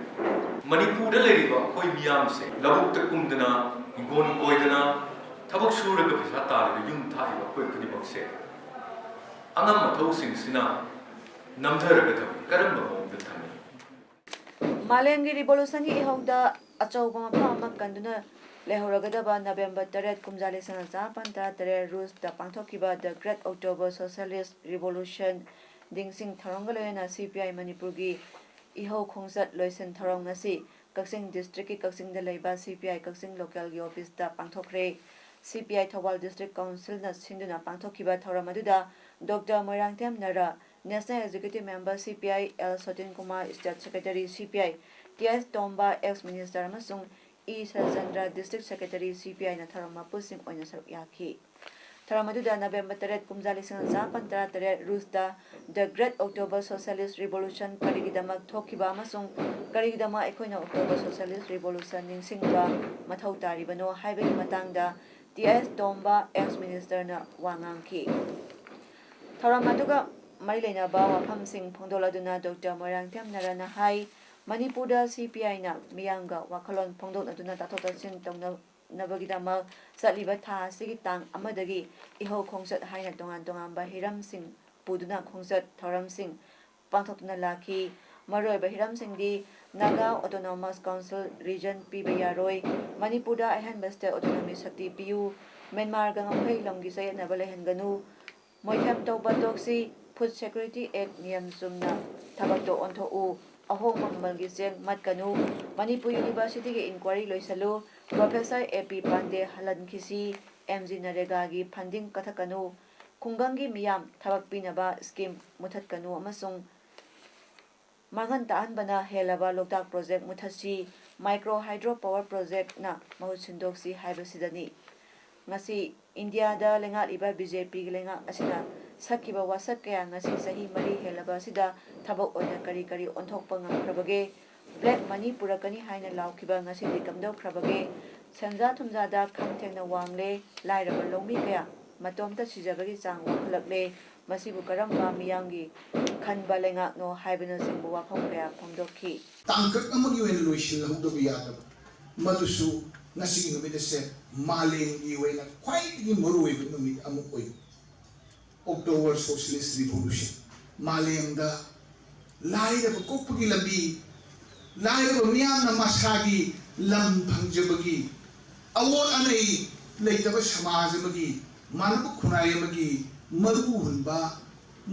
ꯃꯅꯤꯄꯨꯔꯗ ꯂꯩꯔꯤꯕ ꯑꯩꯈꯣꯏ ꯃꯤꯌꯥꯝꯁꯦ ꯂꯧꯕꯨꯛꯇ ꯀꯨꯝꯗꯅ, ꯍꯤꯡꯒꯣꯜ ꯀꯣꯏꯗꯅ, ꯊꯕꯛ ꯁꯨꯔꯒ ꯄꯩꯁꯥ ꯇꯥꯜꯂꯒ ꯌꯨꯝ ꯊꯥꯛꯏꯕ ꯑꯩꯈꯣꯏ ꯈꯨꯗꯤꯡꯃꯛꯁꯦ ꯑꯉꯝ ꯑꯊꯧꯁꯤꯡꯁꯤꯅ ꯅꯝꯊꯔꯒ ꯊꯝꯃꯤ꯫ ꯀꯔꯝꯕ ꯃꯑꯣꯡꯗ ꯊꯝꯃꯤ? ꯃꯥꯂꯦꯝꯒꯤ ꯔꯤꯚꯣꯂꯨꯁꯟꯒꯤ ꯏꯍꯧꯗ ꯑꯆꯧꯕ ꯃꯐꯝ ꯑꯃ ꯀꯟꯗꯨꯅ ꯂꯩꯍꯧꯔꯒꯗꯕ ꯅꯕꯦꯝꯕꯔ ꯇꯔꯦꯠ, ꯀꯨꯝꯖꯥ ꯂꯤꯁꯤꯡ ꯑꯃ ꯆꯥꯃꯥꯄꯟ ꯇꯔꯥ ꯇꯔꯦꯠ, ꯔꯨꯁꯇ ꯄꯥꯡꯊꯣꯛꯈꯤꯕ The Great October Socialist Revolution ꯅꯤꯡꯁꯤꯡ ꯊꯧꯔꯝꯒ ꯂꯣꯏꯅꯅ ꯁꯤ ꯄꯤ ꯑꯥꯏ ꯃꯅꯤꯄꯨꯔꯒꯤ ꯏꯍꯧ ꯈꯣꯡꯆꯠ ꯂꯣꯏꯁꯤꯟ ꯊꯧꯔꯝ ꯉꯁꯤ ꯀꯛꯆꯤꯡ ꯗꯤꯁꯇ꯭ꯔꯤꯛꯀꯤ ꯀꯛꯆꯤꯡꯗ ꯂꯩꯕ ꯁꯤ ꯄꯤ ꯑꯥꯏ ꯀꯛꯆꯤꯡ ꯂꯣꯀꯦꯜꯒꯤ ꯑꯣꯐꯤꯁꯇ ꯄꯥꯡꯊꯣꯛꯈ꯭ꯔꯦ꯫ ꯁꯤ ꯄꯤ ꯑꯥꯏ ꯊꯧꯕꯥꯜ ꯗꯤꯁꯇ꯭ꯔꯤꯛ ꯀꯥꯎꯟꯁꯤꯜꯅ ꯁꯤꯟꯗꯨꯅ ꯄꯥꯡꯊꯣꯛꯈꯤꯕ ꯊꯧꯔꯝ ꯑꯗꯨꯗ doctor Moirangthem Nara, national executive member C P I, L Sotin Kumar, state secretary C P I, T S Tomba, ex minister ꯑꯃꯁꯨꯡ E Sarchandra, district secretary C P ꯑꯥꯏꯅ ꯊꯧꯔꯝ ꯃꯄꯨꯁꯤꯡ ꯑꯣꯏꯅ ꯁꯔꯨꯛ ꯌꯥꯈꯤ꯫ ꯊꯧꯔꯝ ꯑꯗꯨꯗ ꯅꯕꯦꯝꯕꯔ ꯇꯔꯦꯠ, ꯀꯨꯝꯖꯥ ꯂꯤꯁꯤꯡ ꯑꯃ ꯆꯥꯃꯥꯄꯟ ꯇꯔꯥ ꯇꯔꯦꯠ, ꯔꯨꯁꯇ The Great October Socialist Revolution ꯀꯔꯤꯒꯤꯗꯃꯛ ꯊꯣꯛꯈꯤꯕ ꯑꯃꯁꯨꯡ ꯀꯔꯤꯒꯤꯗꯃꯛ ꯑꯩꯈꯣꯏꯅ October Socialist Revolution ꯅꯤꯡꯁꯤꯡꯕ ꯃꯊꯧ ꯇꯥꯔꯤꯕꯅꯣ ꯍꯥꯏꯕꯒꯤ ꯃꯇꯥꯡꯗ ꯇꯤ ꯑꯦꯁ ꯇꯣꯝꯕ, ꯑꯦꯛꯁ ꯃꯤꯅꯤꯁꯇꯔꯅ ꯋꯥ ꯉꯥꯡꯈꯤ꯫ ꯊꯧꯔꯝ ꯑꯗꯨꯒ ꯃꯔꯤ ꯂꯩꯅꯕ ꯋꯥꯐꯝꯁꯤꯡ ꯐꯣꯡꯗꯣꯛꯂꯗꯨꯅ ꯗꯣꯛꯇꯔ ꯃꯣꯏꯔꯥꯡꯊꯦꯝ ꯅꯔꯥꯅ ꯍꯥꯏ, ꯃꯅꯤꯄꯨꯔꯗ ꯁꯤ ꯄꯤ ꯑꯥꯏꯅ ꯃꯤꯌꯥꯝꯒ ꯋꯥꯈꯜꯂꯣꯟ ꯐꯣꯡꯗꯣꯛꯅꯗꯨꯅ ꯇꯥꯊꯣꯛ ꯇꯥꯁꯤꯟ ꯇꯧꯅ ꯅꯕꯒꯤꯗꯃꯛ ꯆꯠꯂꯤꯕ ꯊꯥ ꯑꯁꯤꯒꯤ ꯇꯥꯡ ꯑꯃꯗꯒꯤ ꯏꯍꯧ ꯈꯣꯡꯆꯠ ꯍꯥꯏꯅ ꯇꯣꯉꯥꯟ ꯇꯣꯉꯥꯟꯕ ꯍꯤꯔꯝꯁꯤꯡ ꯄꯨꯗꯨꯅ ꯈꯣꯡꯆꯠ ꯊꯧꯔꯝꯁꯤꯡ ꯄꯥꯡꯊꯣꯛꯇꯨꯅ ꯂꯥꯛꯈꯤ꯫ ꯃꯔꯨꯑꯣꯏꯕ ꯍꯤꯔꯝꯁꯤꯡꯗꯤ ꯅꯥꯒꯥ ꯑꯣꯇꯣꯅꯣꯃꯁ ꯀꯥꯎꯟꯁꯤꯜ ꯔꯤꯖꯟ ꯄꯤꯕ ꯌꯥꯔꯣꯏ, ꯃꯅꯤꯄꯨꯔꯗ ꯑꯍꯦꯟꯕ ꯁ꯭ꯇꯦꯠ ꯑꯣꯇꯣꯅꯣꯃꯤ ꯁꯛꯇꯤ ꯄꯤꯌꯨ, ꯃ꯭ꯌꯥꯟꯃꯥꯔꯒ ꯉꯝꯈꯩ ꯂꯝꯒꯤ ꯆꯌꯦꯠꯅꯕ ꯂꯩꯍꯟꯒꯅꯨ, ꯃꯣꯏꯊꯦꯝ ꯇꯧꯕ ꯇꯣꯛꯁꯤ, ꯐꯨꯗ ꯁꯦꯀ꯭ꯌꯨꯔꯤꯇꯤ ꯑꯦꯛ ꯅꯤꯌꯝ ꯆꯨꯝꯅ ꯊꯕꯛꯇ ꯑꯣꯟꯊꯣꯛꯎ, ꯑꯍꯣꯡꯕ ꯃꯃꯜꯒꯤ ꯆꯦꯡ ꯃꯠꯀꯅꯨ, ꯃꯅꯤꯄꯨꯔ ꯌꯨꯅꯤꯚꯔꯁꯤꯇꯤꯒꯤ ꯏꯟꯀ꯭ꯋꯥꯔꯤ ꯂꯣꯏꯁꯤꯜꯂꯨ, ꯄ꯭ꯔꯣꯐꯦꯁꯔ ꯑꯦ ꯄꯤ ꯄꯥꯟꯗꯦ ꯍꯜꯍꯟꯈꯤꯁꯤ, ꯑꯦꯝ ꯖꯤ ꯅꯔꯦꯒꯥꯒꯤ ꯐꯟꯗꯤꯡ ꯀꯛꯊꯠꯀꯅꯨ, ꯈꯨꯡꯒꯪꯒꯤ ꯃꯤꯌꯥꯝ ꯊꯕꯛ ꯄꯤꯅꯕ ꯁ꯭ꯀꯤꯝ ꯃꯨꯊꯠꯀꯅꯨ ꯑꯃꯁꯨꯡ ꯃꯥꯡꯍꯟ ꯇꯥꯛꯍꯟꯕꯅ ꯍꯦꯜꯂꯕ ꯂꯣꯛꯇꯥꯛ ꯄ꯭ꯔꯣꯖꯦꯛ ꯃꯨꯊꯠꯁꯤ, ꯃꯥꯏꯀ꯭ꯔꯣ ꯍꯥꯏꯗ꯭ꯔꯣ ꯄꯥꯋꯔ ꯄ꯭ꯔꯣꯖꯦꯛꯅ ꯃꯍꯨꯠ ꯁꯤꯟꯗꯣꯛꯁꯤ ꯍꯥꯏꯕꯁꯤꯗꯅꯤ꯫ ꯉꯁꯤ ꯏꯟꯗꯤꯌꯥꯗ ꯂꯩꯉꯥꯛꯂꯤꯕ ꯕꯤ ꯖꯦ ꯄꯤꯒꯤ ꯂꯩꯉꯥꯛ ꯑꯁꯤꯅ ꯁꯛꯈꯤꯕ ꯋꯥꯁꯛ ꯀꯌꯥ ꯉꯁꯤ ꯆꯍꯤ ꯃꯔꯤ ꯍꯦꯜꯂꯕ ꯑꯁꯤꯗ ꯊꯕꯛ ꯑꯣꯏꯅ ꯀꯔꯤ ꯀꯔꯤ ꯑꯣꯟꯊꯣꯛꯄ ꯉꯝꯈ꯭ꯔꯕꯒꯦ? ꯕ꯭ꯂꯦꯛ ꯃꯅꯤ ꯄꯨꯔꯛꯀꯅꯤ ꯍꯥꯏꯅ ꯂꯥꯎꯈꯤꯕ ꯉꯁꯤꯗꯤ ꯀꯝꯗꯧꯈ꯭ꯔꯕꯒꯦ? ꯁꯦꯟꯖꯥ ꯊꯨꯝꯖꯥꯗ ꯈꯝ ꯊꯦꯡꯅ ꯋꯥꯡꯂꯦ, ꯂꯥꯏꯔꯕ ꯂꯧꯃꯤ ꯀꯌꯥ ꯃꯇꯣꯝꯇ ꯁꯤꯖꯕꯒꯤ ꯆꯥꯡ ꯋꯥꯡꯈꯠꯂꯛꯂꯦ, ꯃꯁꯤꯕꯨ ꯀꯔꯝꯕ ꯃꯤꯌꯥꯝꯒꯤ ꯈꯟꯕ ꯂꯩꯉꯥꯛꯅꯣ ꯍꯥꯏꯕꯅꯆꯤꯡꯕ ꯋꯥꯐꯝ ꯀꯌꯥ ꯐꯣꯡꯗꯣꯛꯈꯤ꯫ ꯇꯥꯡꯀꯛ ꯑꯃꯒꯤ ꯑꯣꯏꯅ ꯂꯣꯏꯁꯤꯜꯍꯧꯗꯕ ꯌꯥꯗꯕ, ꯃꯗꯨꯁꯨ ꯉꯁꯤꯒꯤ ꯅꯨꯃꯤꯠ ꯑꯁꯦ ꯃꯥꯂꯦꯝꯒꯤ ꯑꯣꯏꯅ ꯈ꯭ꯋꯥꯏꯗꯒꯤ ꯃꯔꯨꯑꯣꯏꯕ ꯅꯨꯃꯤꯠ ꯑꯃ ꯑꯣꯏ꯫ October socialist revolution. ꯃꯥꯂꯦꯝꯗ ꯂꯥꯏꯔꯕ ꯀꯣꯛꯄꯒꯤ ꯂꯝꯕꯤ, ꯂꯥꯏꯔꯕ ꯃꯤꯌꯥꯝꯅ ꯃꯁꯥꯒꯤ ꯂꯝ ꯐꯪꯖꯕꯒꯤ, ꯑꯋꯣꯠ ꯑꯅꯩ ꯂꯩꯇꯕ ꯁꯃꯥꯖ ꯑꯃꯒꯤ, ꯃꯥꯟꯅꯕ ꯈꯨꯟꯅꯥꯏ ꯑꯃꯒꯤ ꯃꯔꯨ ꯍꯨꯟꯕ,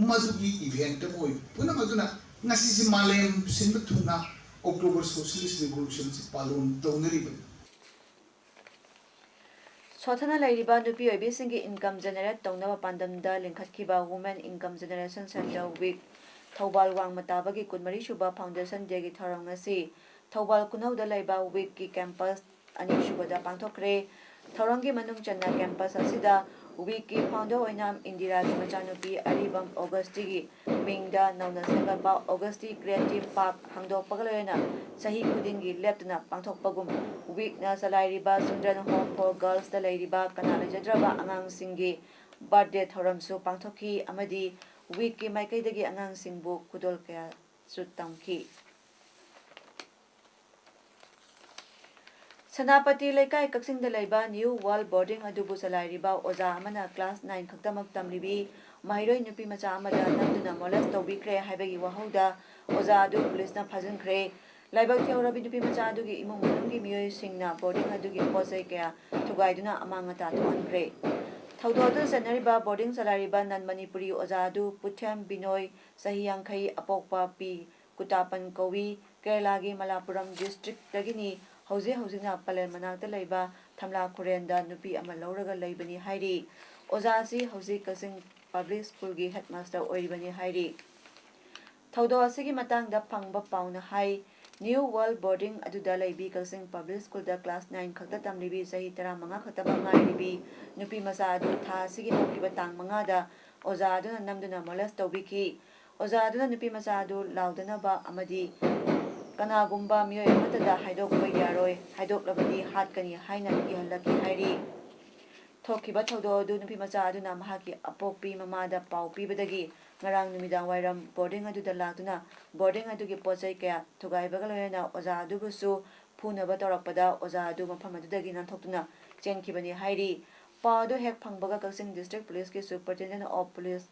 ꯃꯗꯨꯒꯤ ꯏꯚꯦꯟꯠ ꯑꯃ ꯑꯣꯏ꯫ ꯄꯨꯝꯅꯃꯛ ꯑꯗꯨꯅ ꯉꯁꯤꯁꯤ ꯃꯥꯂꯦꯝ ꯁꯤꯟꯕ ꯊꯨꯡꯅ ꯑꯣꯛꯇꯣꯕꯔ ꯁꯣꯁꯤꯌꯦꯂꯤꯁ ꯔꯤꯚꯣꯂꯨꯁꯟꯁꯤ ꯄꯥꯂꯣꯟ ꯇꯧꯅꯔꯤꯕꯅꯤ꯫ ꯁꯣꯠꯊꯅ ꯂꯩꯔꯤꯕ ꯅꯨꯄꯤ ꯑꯣꯏꯕꯤꯁꯤꯡꯒꯤ ꯏꯟꯀꯝ ꯖꯦꯅꯦꯔꯦꯠ ꯇꯧꯅꯕ ꯄꯥꯟꯗꯝꯗ ꯂꯤꯡꯈꯠꯈꯤꯕ ꯋꯨꯃꯦꯟ ꯏꯟꯀꯝ ꯖꯦꯅꯦꯔꯦꯁꯟ ꯁꯦꯟꯇꯔ ꯋꯤꯛ ꯊꯧꯕꯥꯜ ꯋꯥꯡꯃ ꯇꯥꯕꯒꯤ ꯀꯨꯟꯃꯔꯤ ꯁꯨꯕ ꯐꯥꯎꯟꯗꯦꯁꯟ ꯗꯦꯒꯤ ꯊꯧꯔꯝ ꯉꯁꯤ ꯊꯧꯕꯥꯜ ꯈꯨꯅꯧꯗ ꯂꯩꯕ ꯋꯤꯛꯀꯤ ꯀꯦꯝꯄꯁ ꯑꯅꯤꯁꯨꯕꯗ ꯄꯥꯡꯊꯣꯛꯈ꯭ꯔꯦ꯫ ꯊꯧꯔꯝꯒꯤ ꯃꯅꯨꯡ ꯆꯟꯅ ꯀꯦꯝꯄꯁ ꯑꯁꯤꯗ ꯋꯤꯛꯀꯤ ꯐꯥꯎꯟꯗꯔ ꯑꯣꯏꯅ ꯏꯟꯗꯤꯔꯥꯒꯤ ꯃꯆꯥꯅꯨꯄꯤ ꯑꯔꯤꯕꯝ ꯑꯣꯒꯁꯇꯤꯒꯤ ꯃꯤꯡꯗ ꯅꯧꯅ ꯁꯦꯝꯒꯠꯄ ꯑꯣꯒꯁꯇꯤ ꯀ꯭ꯔꯤꯌꯦꯇꯤꯞ ꯄꯥꯔꯛ ꯍꯥꯡꯗꯣꯛꯄꯒ ꯂꯣꯏꯅꯅ ꯆꯍꯤ ꯈꯨꯗꯤꯡꯒꯤ ꯂꯦꯞꯇꯅ ꯄꯥꯡꯊꯣꯛꯄꯒꯨꯝ ꯋꯤꯛꯅ ꯆꯂꯥꯏꯔꯤꯕ ꯆꯤꯜꯗ꯭ꯔꯦꯟ ꯍꯣꯝ ꯐꯣꯔ ꯒꯔꯜꯁꯇ ꯂꯩꯔꯤꯕ ꯀꯅꯥ ꯂꯩꯖꯗ꯭ꯔꯕ ꯑꯉꯥꯡꯁꯤꯡꯒꯤ ꯕꯥꯔꯠꯗꯦ ꯊꯧꯔꯝꯁꯨ ꯄꯥꯡꯊꯣꯛꯈꯤ ꯑꯃꯗꯤ ꯋꯤꯛꯀꯤ ꯃꯥꯏꯀꯩꯗꯒꯤ ꯑꯉꯥꯡꯁꯤꯡꯕꯨ ꯈꯨꯗꯣꯜ ꯀꯌꯥꯁꯨ ꯇꯝꯈꯤ꯫ ꯁꯦꯅꯥꯄꯇꯤ ꯂꯩꯀꯥꯏ ꯀꯛꯆꯤꯡꯗ ꯂꯩꯕ ꯅ꯭ꯌꯨ ꯋꯥꯔꯜ ꯕꯣꯔꯗꯤꯡ ꯑꯗꯨꯕꯨ ꯆꯂꯥꯏꯔꯤꯕ ꯑꯣꯖꯥ ꯑꯃꯅ ꯀ꯭ꯂꯥꯁ ꯅꯥꯏꯟ ꯈꯛꯇꯃꯛ ꯇꯝꯂꯤꯕꯤ ꯃꯍꯩꯔꯣꯏ ꯅꯨꯄꯤ ꯃꯆꯥ ꯑꯃꯗ ꯅꯝꯗꯨꯅ ꯃꯣꯂꯦꯁ ꯇꯧꯕꯤꯈ꯭ꯔꯦ ꯍꯥꯏꯕꯒꯤ ꯋꯥꯍꯧꯗ ꯑꯣꯖꯥ ꯑꯗꯨ ꯄꯨꯂꯤꯁꯅ ꯐꯥꯖꯤꯟꯈ꯭ꯔꯦ꯫ ꯂꯥꯏꯕꯛ ꯊꯤꯍꯧꯔꯕꯤ ꯅꯨꯄꯤ ꯃꯆꯥ ꯑꯗꯨꯒꯤ ꯏꯃꯨꯡ ꯃꯅꯨꯡꯒꯤ ꯃꯤꯑꯣꯏꯁꯤꯡꯅ ꯕꯣꯔꯗꯤꯡ ꯑꯗꯨꯒꯤ ꯄꯣꯠ ꯆꯩ ꯀꯌꯥ ꯊꯨꯒꯥꯏꯗꯨꯅ ꯑꯃꯥꯡ ꯑꯇꯥ ꯊꯣꯛꯍꯟꯈ꯭ꯔꯦ꯫ ꯊꯧꯗꯣꯛ ꯑꯗꯨ ꯆꯦꯟꯅꯔꯤꯕ ꯕꯣꯔꯗꯤꯡ ꯆꯂꯥꯏꯔꯤꯕ ꯅꯟ ꯃꯅꯤꯄꯨꯔꯤ ꯑꯣꯖꯥ ꯑꯗꯨ ꯄꯨꯊꯦꯝ ꯕꯤꯅꯣꯏ, ꯆꯍꯤ ꯌꯥꯡꯈꯩ, ꯑꯄꯣꯛꯄ ꯄꯤ ꯀꯨꯇꯥꯄꯟ ꯀꯧꯏ꯫ ꯀꯦꯔꯂꯥꯒꯤ ꯃꯂꯥꯄꯨꯔꯝ ꯗꯤꯁꯇ꯭ꯔꯤꯛꯇꯒꯤꯅꯤ꯫ ꯍꯧꯖꯤꯛ ꯍꯧꯖꯤꯛꯅ ꯄꯂꯦꯜ ꯃꯅꯥꯛꯇ ꯂꯩꯕ ꯊꯝꯂꯥ ꯈꯨꯔꯦꯟꯗ ꯅꯨꯄꯤ ꯑꯃ ꯂꯧꯔꯒ ꯂꯩꯕꯅꯤ ꯍꯥꯏꯔꯤ꯫ ꯑꯣꯖꯥ ꯑꯁꯤ ꯍꯧꯖꯤꯛ ꯀꯛꯆꯤꯡ ꯄꯕ꯭ꯂꯤꯛ ꯁ꯭ꯀꯨꯜꯒꯤ ꯍꯦꯗꯃꯥꯁꯇꯔ ꯑꯣꯏꯔꯤꯕꯅꯤ ꯍꯥꯏꯔꯤ꯫ ꯊꯧꯗꯣꯛ ꯑꯁꯤꯒꯤ ꯃꯇꯥꯡꯗ ꯐꯪꯕ ꯄꯥꯎꯅ ꯍꯥꯏ, New World Boarding ꯑꯗꯨꯗ ꯂꯩꯕꯤ ꯀꯛꯆꯤꯡ Public Schoolꯗ class nine ꯈꯛꯇ ꯇꯝꯂꯤꯕꯤ, ꯆꯍꯤ ꯇꯔꯥꯃꯉꯥ ꯈꯛꯇꯃꯛ ꯉꯥꯏꯔꯤꯕꯤ ꯅꯨꯄꯤ ꯃꯆꯥ ꯑꯗꯨ ꯊꯥ ꯑꯁꯤꯒꯤ ꯍꯧꯈꯤꯕ ꯇꯥꯡ ꯃꯉꯥꯗ ꯑꯣꯖꯥ ꯑꯗꯨꯅ ꯅꯝꯗꯨꯅ molest ꯇꯧꯕꯤꯈꯤ꯫ ꯑꯣꯖꯥ ꯑꯗꯨꯅ ꯅꯨꯄꯤ ꯃꯆꯥ ꯑꯗꯨ ꯂꯥꯎꯗꯅꯕ ꯑꯃꯗꯤ ꯀꯅꯥꯒꯨꯝꯕ ꯃꯤꯑꯣꯏ ꯑꯃꯠꯇꯗ ꯍꯥꯏꯗꯣꯛꯄ ꯌꯥꯔꯣꯏ, ꯍꯥꯏꯗꯣꯛꯂꯕꯗꯤ ꯍꯥꯠꯀꯅꯤ ꯍꯥꯏꯅ ꯀꯤꯍꯜꯂꯛꯈꯤ ꯍꯥꯏꯔꯤ꯫ ꯊꯣꯛꯈꯤꯕ ꯊꯧꯗꯣꯛ ꯑꯗꯨ ꯅꯨꯄꯤ ꯃꯆꯥ ꯑꯗꯨꯅ ꯃꯍꯥꯛꯀꯤ ꯑꯄꯣꯛꯄꯤ ꯃꯃꯥꯗ ꯄꯥꯎ ꯄꯤꯕꯗꯒꯤ ꯉꯔꯥꯡ ꯅꯨꯃꯤꯗꯥꯡ ꯋꯥꯏꯔꯝ boarding ꯑꯗꯨꯗ ꯂꯥꯛꯇꯨꯅ boarding ꯑꯗꯨꯒꯤ ꯄꯣꯠ ꯆꯩ ꯀꯌꯥ ꯊꯨꯒꯥꯏꯕꯒ ꯂꯣꯏꯅꯅ ꯑꯣꯖꯥ ꯑꯗꯨꯕꯨꯁꯨ ꯐꯨꯅꯕ ꯇꯧꯔꯛꯄꯗ ꯑꯣꯖꯥ ꯑꯗꯨ ꯃꯐꯝ ꯑꯗꯨꯗꯒꯤ ꯅꯥꯟꯊꯣꯛꯇꯨꯅ ꯆꯦꯟꯈꯤꯕꯅꯤ ꯍꯥꯏꯔꯤ꯫ ꯄꯥꯎ ꯑꯗꯨ ꯍꯦꯛ ꯐꯪꯕꯒ ꯀꯛꯆꯤꯡ District Policeꯀꯤ Superintendent of Police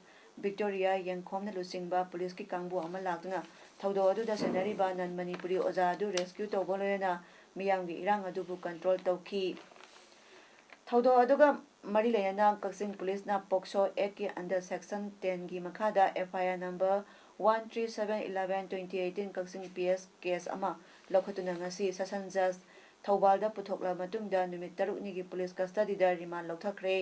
Victoria ꯌꯦꯡꯈꯣꯝꯅ ꯂꯨꯆꯤꯡꯕ ꯄꯨꯂꯤꯁꯀꯤ ꯀꯥꯡꯕꯨ ꯑꯃ ꯂꯥꯛꯇꯨꯅ ꯊꯧꯗꯣꯛ ꯑꯗꯨꯗ ꯁꯦꯟꯅꯔꯤꯕ non Manipuri ꯑꯣꯖꯥ ꯑꯗꯨ rescue ꯇꯧꯕ ꯂꯣꯏꯅꯅ ꯃꯤꯌꯥꯝꯒꯤ ꯏꯔꯥꯡ ꯑꯗꯨꯕꯨ control ꯇꯧꯈꯤ꯫ ꯊꯧꯗꯣꯛ ꯑꯗꯨꯒ ꯃꯔꯤ ꯂꯩꯅꯅ ꯀꯛꯆꯤꯡ ꯄꯨꯂꯤꯁꯅ POCSO Actꯀꯤ under section tenꯒꯤ ꯃꯈꯥꯗ FIR number one three seven eleven twenty eighteen ꯀꯛꯆꯤꯡ PS case ꯑꯃ ꯂꯧꯈꯠꯇꯨꯅ ꯉꯁꯤ session judge ꯊꯧꯕꯥꯜꯗ ꯄꯨꯊꯣꯛꯂꯕ ꯃꯇꯨꯡꯗ ꯅꯨꯃꯤꯠ ꯇꯔꯨꯛꯅꯤꯒꯤ ꯄꯨꯂꯤꯁ custodyꯗ remand ꯂꯧꯊꯈ꯭ꯔꯦ꯫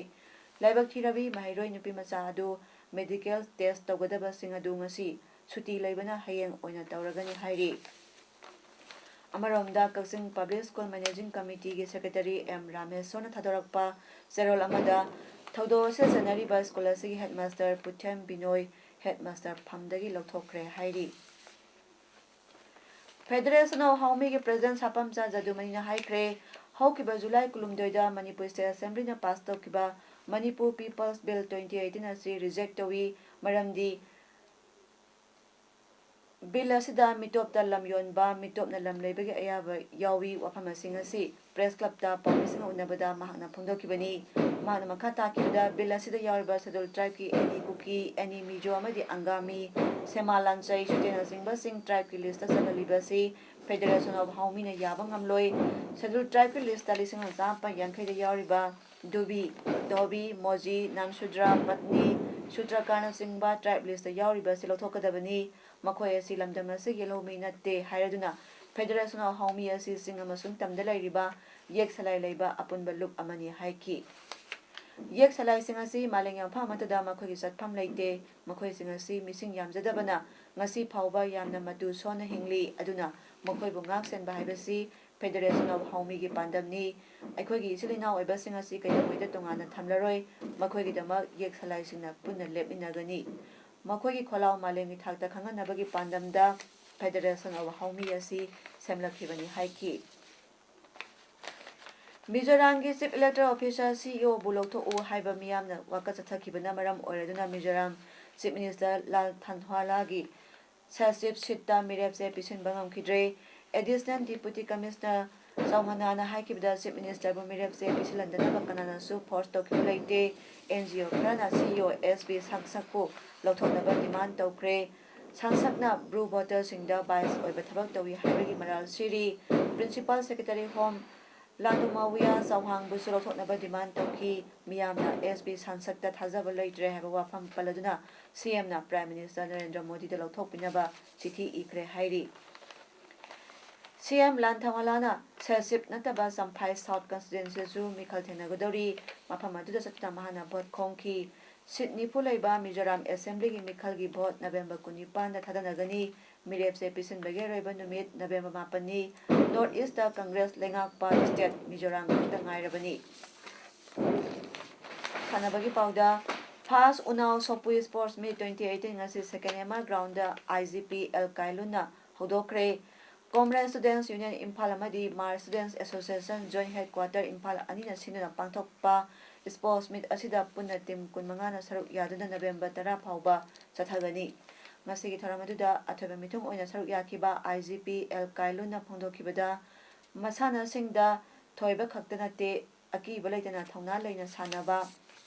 ꯂꯥꯏꯕꯛ ꯊꯤꯔꯕꯤ ꯃꯍꯩꯔꯣꯏ ꯅꯨꯄꯤ ꯃꯆꯥ ꯑꯗꯨ medical test ꯇꯧꯒꯗꯕꯁꯤꯡ ꯑꯗꯨ ꯉꯁꯤ ꯁꯨꯇꯤ ꯂꯩꯕꯅ ꯍꯌꯦꯡ ꯑꯣꯏꯅ ꯇꯧꯔꯒꯅꯤ ꯍꯥꯏꯔꯤ꯫ ꯑꯃꯔꯣꯝꯗ ꯀꯛꯆꯤꯡ Public School Managing Committeeꯒꯤ Secretary M ꯔꯥꯃꯦꯁꯣꯔꯅ ꯊꯥꯗꯣꯔꯛꯄ ꯆꯦꯔꯣꯜ ꯑꯃꯗ ꯊꯧꯗꯣꯛ ꯑꯁꯤꯗ ꯆꯠꯅꯔꯤꯕ ꯁ꯭ꯀꯨꯜ ꯑꯁꯤꯒꯤ headmaster ꯄꯨꯊꯦꯝ ꯕꯤꯅꯣꯏ headmaster ꯐꯝꯗꯒꯤ ꯂꯧꯊꯣꯛꯈ꯭ꯔꯦ ꯍꯥꯏꯔꯤ꯫ Federation of Haomyꯒꯤ president ꯁꯥꯄꯝꯆꯥ ꯖꯗꯨꯃꯅꯤꯅ ꯍꯥꯏꯈ꯭ꯔꯦ, ꯍꯧꯈꯤꯕ July ꯀꯨꯟꯍꯨꯝꯗꯣꯏꯗ Manipur State Assemblyꯅ pass ꯇꯧꯈꯤꯕ Manipur People's Bill twenty eighteen ꯑꯁꯤ reject ꯇꯧꯏ, ꯃꯔꯝꯗꯤ bill ꯑꯁꯤꯗ ꯃꯤꯇꯣꯞꯇ ꯂꯝ ꯌꯣꯟꯕ, ꯃꯤꯇꯣꯞꯅ ꯂꯝ ꯂꯩꯕꯒꯤ ꯑꯌꯥꯕ ꯌꯥꯎꯏ꯫ ꯋꯥꯐꯝ ꯑꯁꯤꯡ ꯑꯁꯤ Press Clubꯇ ꯄꯥꯎꯃꯤꯁꯤꯡꯒ ꯎꯅꯕꯗ ꯃꯍꯥꯛꯅ ꯐꯣꯡꯗꯣꯛꯈꯤꯕꯅꯤ꯫ ꯃꯍꯥꯛꯅ ꯃꯈꯥ ꯇꯥꯈꯤꯕꯗ, bill ꯑꯁꯤꯗ ꯌꯥꯎꯔꯤꯕ Scheduled Tribeꯀꯤ ꯑꯦꯅꯤ ꯀꯨꯀꯤ, ꯑꯦꯅꯤ ꯃꯤꯖꯣ ꯑꯃꯗꯤ ꯑꯪꯒꯥꯃꯤ, ꯁꯦꯃꯥ ꯂꯥꯟꯆꯩ, ꯁꯨꯇꯦꯅꯆꯤꯡꯕꯁꯤꯡ tribeꯀꯤ listꯇ ꯆꯜꯍꯜꯂꯤꯕ ꯑꯁꯤ Federation of Haomyꯅ ꯌꯥꯕ ꯉꯝꯂꯣꯏ꯫ Scheduled Tribeꯀꯤ listꯇ ꯂꯤꯁꯤꯡ ꯑꯃ ꯆꯥꯃꯥꯄꯟ ꯌꯥꯡꯈꯩꯗ ꯌꯥꯎꯔꯤꯕ ꯗꯨꯕꯤ, ꯙꯣꯕꯤ, ꯃꯣꯖꯤ, ꯅꯥꯝꯁꯨꯗ꯭ꯔ, ꯄꯠꯅꯤ, ꯁꯨꯇ꯭ꯔꯀꯥꯔꯅꯆꯤꯡꯕ tribe listꯇ ꯌꯥꯎꯔꯤꯕ ꯑꯁꯤ ꯂꯧꯊꯣꯛꯀꯗꯕꯅꯤ꯫ ꯃꯈꯣꯏ ꯑꯁꯤ ꯂꯝꯗꯝ ꯑꯁꯤꯒꯤ ꯂꯧꯃꯤ ꯅꯠꯇꯦ ꯍꯥꯏꯔꯗꯨꯅ Federation of Haomy ꯑꯁꯤ ꯆꯤꯡ ꯑꯃꯁꯨꯡ ꯇꯝꯗ ꯂꯩꯔꯤꯕ ꯌꯦꯛ ꯁꯂꯥꯏ ꯂꯩꯕ ꯑꯄꯨꯟꯕ ꯂꯨꯞ ꯑꯃꯅꯤ ꯍꯥꯏꯈꯤ꯫ ꯌꯦꯛ ꯁꯂꯥꯏꯁꯤꯡ ꯑꯁꯤ ꯃꯥꯂꯦꯝꯒꯤ ꯃꯐꯝ ꯑꯃꯠꯇꯗ ꯃꯈꯣꯏꯒꯤ ꯆꯠꯐꯝ ꯂꯩꯇꯦ꯫ ꯃꯈꯣꯏꯁꯤꯡ ꯑꯁꯤ ꯃꯤꯁꯤꯡ ꯌꯥꯝꯖꯗꯕꯅ ꯉꯁꯤ ꯐꯥꯎꯕ ꯌꯥꯝꯅ ꯃꯇꯨ ꯁꯣꯟꯅ ꯍꯤꯡꯂꯤ꯫ ꯑꯗꯨꯅ ꯃꯈꯣꯏꯕꯨ ꯉꯥꯛ ꯁꯦꯟꯕ ꯍꯥꯏꯕꯁꯤ Federation of ꯍꯥꯎꯃꯤꯒꯤ ꯄꯥꯟꯗꯝꯅꯤ꯫ ꯑꯩꯈꯣꯏꯒꯤ ꯏꯆꯤꯜ ꯏꯅꯥꯎ ꯑꯣꯏꯕꯁꯤꯡ ꯑꯁꯤ ꯀꯩꯗꯧꯉꯩꯗ ꯇꯣꯉꯥꯟꯅ ꯊꯝꯂꯔꯣꯏ꯫ ꯃꯈꯣꯏꯒꯤꯗꯃꯛ ꯌꯦꯛ ꯁꯂꯥꯏꯁꯤꯡꯅ ꯄꯨꯟꯅ ꯂꯦꯞꯃꯤꯟꯅꯒꯅꯤ꯫ ꯃꯈꯣꯏꯒꯤ ꯈꯣꯜꯂꯥꯎ ꯃꯥꯂꯦꯝꯒꯤ ꯊꯥꯛꯇ ꯈꯪꯍꯟꯅꯕꯒꯤ ꯄꯥꯟꯗꯝꯗ Federation of ꯍꯥꯎꯃꯤ ꯑꯁꯤ ꯁꯦꯝꯂꯛꯈꯤꯕꯅꯤ ꯍꯥꯏꯈꯤ꯫ ꯃꯤꯖꯣꯔꯥꯝꯒꯤ Chief Electoral Officer, C E O ꯕꯨ ꯂꯧꯊꯣꯛꯎ ꯍꯥꯏꯕ ꯃꯤꯌꯥꯝꯅ ꯋꯥꯀꯠ ꯆꯠꯊꯈꯤꯕꯅ ꯃꯔꯝ ꯑꯣꯏꯔꯗꯨꯅ ꯃꯤꯖꯣꯔꯥꯝ Chief Minister ꯂꯥꯜ ꯊꯥꯟꯍ꯭ꯋꯥꯂꯥꯒꯤ ꯁꯦꯜꯁꯤꯞ ꯁꯤꯠꯇ ꯃꯤꯔꯦꯞꯁꯦ ꯄꯤꯁꯤꯟꯕ ꯉꯝꯈꯤꯗ꯭ꯔꯦ꯫ Additional Deputy Commissioner ꯆꯧꯍꯅꯥꯅ ꯍꯥꯏꯈꯤꯕꯗ Chief Ministerꯕꯨ ꯃꯤꯔꯦꯞꯁꯦ ꯄꯤꯁꯤꯜꯍꯟꯗꯅꯕ ꯀꯅꯥꯅꯁꯨ force ꯇꯧꯈꯤꯕ ꯂꯩꯇꯦ꯫ N G O ꯈꯔꯅ C E O S P ꯁꯥꯡꯁꯛꯄꯨ ꯂꯧꯊꯣꯛꯅꯕ demand ꯇꯧꯈ꯭ꯔꯦ꯫ ꯁꯥꯡꯁꯛꯅ Bru voterꯁꯤꯡꯗ bias ꯑꯣꯏꯕ ꯊꯕꯛ ꯇꯧꯏ ꯍꯥꯏꯕꯒꯤ ꯃꯔꯥꯜ ꯁꯤꯔꯤ꯫ Principal Secretary Home ꯂꯥꯅꯨꯃꯥꯋꯤꯌꯥ ꯆꯧꯍꯥꯡꯕꯨꯁꯨ ꯂꯧꯊꯣꯛꯅꯕ demand ꯇꯧꯈꯤ꯫ ꯃꯤꯌꯥꯝꯅ S P ꯁꯥꯡꯁꯛꯇ ꯊꯥꯖꯕ ꯂꯩꯇ꯭ꯔꯦ ꯍꯥꯏꯕ ꯋꯥꯐꯝ ꯄꯜꯂꯗꯨꯅ C M ꯅ Prime Minister ꯅꯔꯦꯟꯗ꯭ꯔ ꯃꯣꯗꯤꯗ ꯂꯧꯊꯣꯛꯄꯤꯅꯕ ꯆꯤꯊꯤ ꯏꯈ꯭ꯔꯦ ꯍꯥꯏꯔꯤ꯫ C M ꯂꯥꯟꯊꯥꯋꯥꯂꯥꯅ ꯁꯦꯜꯁꯤꯞ ꯅꯠꯇꯕ ꯆꯝꯐꯥꯏ South constituencyꯁꯨ ꯃꯤꯈꯜ ꯊꯦꯡꯅꯒꯗꯧꯔꯤ꯫ ꯃꯐꯝ ꯑꯗꯨꯗ ꯆꯠꯇꯨꯅ ꯃꯍꯥꯛꯅ vote ꯈꯣꯝꯈꯤ꯫ Seat ꯅꯤꯐꯨ ꯂꯩꯕ ꯃꯤꯖꯣꯔꯥꯝ Assemblyꯒꯤ ꯃꯤꯈꯜꯒꯤ vote November ꯀꯨꯟꯅꯤꯄꯥꯟꯗ ꯊꯥꯗꯅꯒꯅꯤ꯫ ꯃꯤꯔꯦꯞꯁꯦ ꯄꯤꯁꯤꯟꯕꯒꯤ ꯑꯔꯣꯏꯕ ꯅꯨꯃꯤꯠ November ꯃꯥꯄꯟꯅꯤ꯫ North Eastꯇ Congress ꯂꯩꯉꯥꯛꯄ state ꯃꯤꯖꯣꯔꯥꯝ ꯈꯛꯇ ꯉꯥꯏꯔꯕꯅꯤ꯫ ꯁꯥꯟꯅꯕꯒꯤ ꯄꯥꯎꯗ, First Unnao Sopui Sports Meet twenty eighteen ꯉꯁꯤ Second M R Groundꯗ I G P L ꯀꯥꯏꯂꯨꯟꯅ ꯍꯧꯗꯣꯛꯈ꯭ꯔꯦ꯫ Comrade Students Union Imphal ꯑꯃꯗꯤ Mar Students Association Joint Headquarter Imphal ꯑꯅꯤꯅ ꯁꯤꯟꯗꯨꯅ ꯄꯥꯡꯊꯣꯛꯄ Sports Meet ꯑꯁꯤꯗ ꯄꯨꯟꯅ team ꯀꯨꯟꯃꯉꯥꯅ ꯁꯔꯨꯛ ꯌꯥꯗꯨꯅ November ꯇꯔꯥ ꯐꯥꯎꯕ ꯆꯠꯊꯒꯅꯤ꯫ ꯉꯁꯤꯒꯤ ꯊꯧꯔꯝ ꯑꯗꯨꯗ ꯑꯊꯣꯏꯕ ꯃꯤꯊꯨꯡ ꯑꯣꯏꯅ ꯁꯔꯨꯛ ꯌꯥꯈꯤꯕ I G P L ꯀꯥꯏꯂꯨꯟꯅ ꯐꯣꯡꯗꯣꯛꯈꯤꯕꯗ, ꯃꯁꯥꯟꯅꯁꯤꯡꯗ ꯊꯣꯏꯕ ꯈꯛꯇ ꯅꯠꯇꯦ, ꯑꯀꯤꯕ ꯂꯩꯇꯅ ꯊꯧꯅꯥ ꯂꯩꯅ ꯁꯥꯟꯅꯕ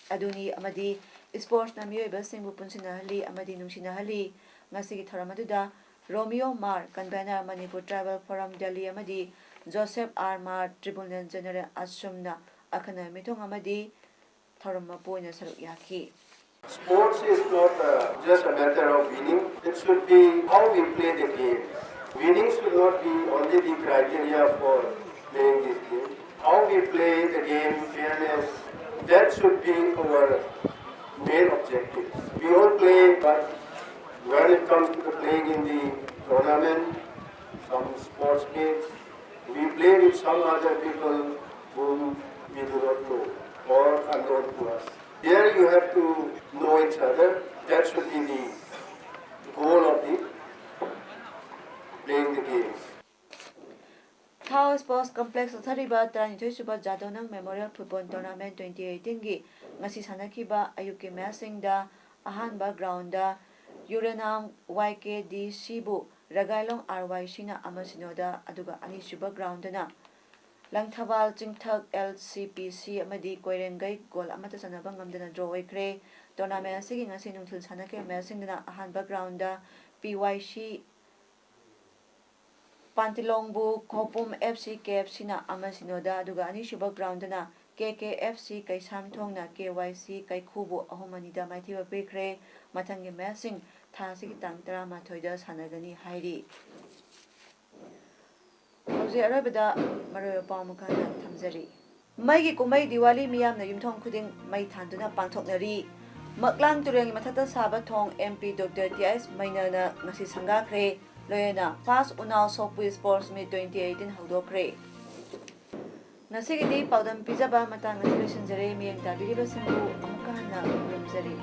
ꯑꯗꯨꯅꯤ ꯑꯃꯗꯤ sportsꯅ ꯃꯤꯑꯣꯏꯕꯁꯤꯡꯕꯨ ꯄꯨꯟꯁꯤꯟꯅꯍꯜꯂꯤ ꯑꯃꯗꯤ ꯅꯨꯡꯁꯤꯅꯍꯜꯂꯤ꯫ ꯉꯁꯤꯒꯤ ꯊꯧꯔꯝ ꯑꯗꯨꯗ Romeo Mar, convener Manipur Tribal Forum Delhi ꯑꯃꯗꯤ Joseph R Mar, Tribunal General ꯑꯁꯨꯝꯅ ꯑꯈꯟꯅꯕ ꯃꯤꯊꯨꯡ ꯑꯃꯗꯤ ꯊꯧꯔꯝ ꯃꯄꯨ ꯑꯣꯏꯅ ꯁꯔꯨꯛ ꯌꯥꯈꯤ꯫ Sports is not uh, just a matter of winning. It should be how we play the game. Winning should not be only the criteria for playing this game. How we play the game, fairness, that should be our main objective. We all play, but When it comes to the playing in the tournament, some sports meets, we play with some other people whom we do not know or unknown to us. There you have to know each other. That should be the goal of the playing the games. ꯊꯥꯎ sports complex ꯆꯠꯊꯔꯤꯕ ꯇꯔꯥꯅꯤꯊꯣꯏ ꯁꯨꯕ ꯖꯥꯗꯣꯅꯪ memorial football tournament twenty ꯑꯩꯠꯇꯤꯟꯒꯤ ꯉꯁꯤ ꯁꯥꯟꯅꯈꯤꯕ ꯑꯌꯨꯛꯀꯤ ꯃꯦꯠꯁꯁꯤꯡꯗ ꯑꯍꯥꯟꯕ ground ꯌꯨꯔꯦꯅꯥꯝ ꯋꯥꯏ ꯀꯦ ꯗꯤ ꯁꯤꯕꯨ ꯔꯒꯥꯏꯂꯣꯡ R ꯋꯥꯏ ꯁꯤꯅ ꯑꯃ ꯁꯤꯅꯣꯗ, ꯑꯗꯨꯒ ꯑꯅꯤꯁꯨꯕ ꯒ꯭ꯔꯥꯎꯟꯗꯅ ꯂꯪꯊꯕꯥꯜ ꯆꯤꯡꯊꯛ ꯑꯦꯜ ꯁꯤ ꯄꯤ ꯁꯤ ꯑꯃꯗꯤ ꯀꯣꯏꯔꯦꯡꯒꯩ ꯒꯣꯜ ꯑꯃꯠꯇ ꯆꯟꯅꯕ ꯉꯝꯗꯅ ꯗ꯭ꯔꯣ ꯑꯣꯏꯈ꯭ꯔꯦ꯫ ꯇꯣꯔꯅꯥꯃꯦꯟ ꯑꯁꯤꯒꯤ ꯉꯁꯤ ꯅꯨꯡꯊꯤꯜ ꯁꯥꯟꯅꯈꯤꯕ ꯃꯦꯠꯁꯁꯤꯡꯗꯅ ꯑꯍꯥꯟꯕ ꯒ꯭ꯔꯥꯎꯟꯗ ꯄꯤ ꯋꯥꯏ ꯁꯤ ꯄꯥꯟꯇꯤꯂꯣꯡꯕꯨ ꯈꯣꯄꯨꯝ ꯑꯦꯐ ꯁꯤ ꯀꯦ ꯑꯦꯐ ꯁꯤꯅ ꯑꯃ ꯁꯤꯅꯣꯗ, ꯑꯗꯨꯒ ꯑꯅꯤꯁꯨꯕ ꯒ꯭ꯔꯥꯎꯟꯗꯅ ꯀꯦ ꯀꯦ ꯑꯦꯐ ꯁꯤ ꯀꯩꯁꯥꯝꯊꯣꯡꯅ ꯀꯦ ꯋꯥꯏ ꯁꯤ ꯀꯩꯈꯨꯕꯨ ꯑꯍꯨꯝ ꯑꯅꯤꯗ ꯃꯥꯏꯊꯤꯕ ꯄꯤꯈ꯭ꯔꯦ꯫ ꯃꯊꯪꯒꯤ ꯃꯦꯠꯁꯁꯤꯡ ꯊꯥ ꯑꯁꯤꯒꯤ ꯇꯥꯡ ꯇꯔꯥꯃꯥꯊꯣꯏꯗ ꯁꯥꯟꯅꯒꯅꯤ ꯍꯥꯏꯔꯤ꯫ ꯍꯧꯖꯤꯛ ꯑꯔꯣꯏꯕꯗ ꯃꯔꯨꯑꯣꯏꯕ ꯄꯥꯎ ꯑꯃꯨꯛ ꯍꯟꯅ ꯊꯝꯖꯔꯤ꯫ ꯃꯩꯒꯤ ꯀꯨꯝꯍꯩ ꯗꯤꯋꯥꯂꯤ ꯃꯤꯌꯥꯝꯅ ꯌꯨꯝꯊꯣꯡ ꯈꯨꯗꯤꯡ ꯃꯩ ꯊꯥꯟꯗꯨꯅ ꯄꯥꯡꯊꯣꯛꯅꯔꯤ꯫ ꯃꯛꯂꯥꯡ ꯇꯨꯔꯦꯜꯒꯤ ꯃꯊꯛꯇ ꯁꯥꯕ ꯊꯣꯡ M P doctor T H ꯃꯩꯅꯅ ꯉꯁꯤ ꯁꯪꯒꯥꯈ꯭ꯔꯦ꯫ ꯂꯣꯏꯅꯅ ꯐꯥꯁ ꯎꯅꯥꯎ ꯁꯣꯛꯄꯨꯏ ꯁ꯭ꯄꯣꯔꯠꯁ ꯃꯤꯠ ꯇ꯭ꯋꯦꯟꯇꯤ ꯑꯩꯠꯇꯤꯟ ꯍꯧꯗꯣꯛꯈ꯭ꯔꯦ꯫ ꯉꯁꯤꯒꯤꯗꯤ ꯄꯥꯎꯗꯝ ꯄꯤꯖꯕ ꯃꯇꯥꯡ ꯑꯁꯤ ꯂꯣꯏꯁꯤꯟꯖꯔꯦ꯫ ꯃꯤꯠꯌꯦꯡ ꯇꯥꯕꯤꯔꯤꯕꯁꯤꯡꯕꯨ ꯑꯃꯨꯛꯀ ꯍꯟꯅ ꯈꯨꯔꯨꯝꯖꯔꯤ꯫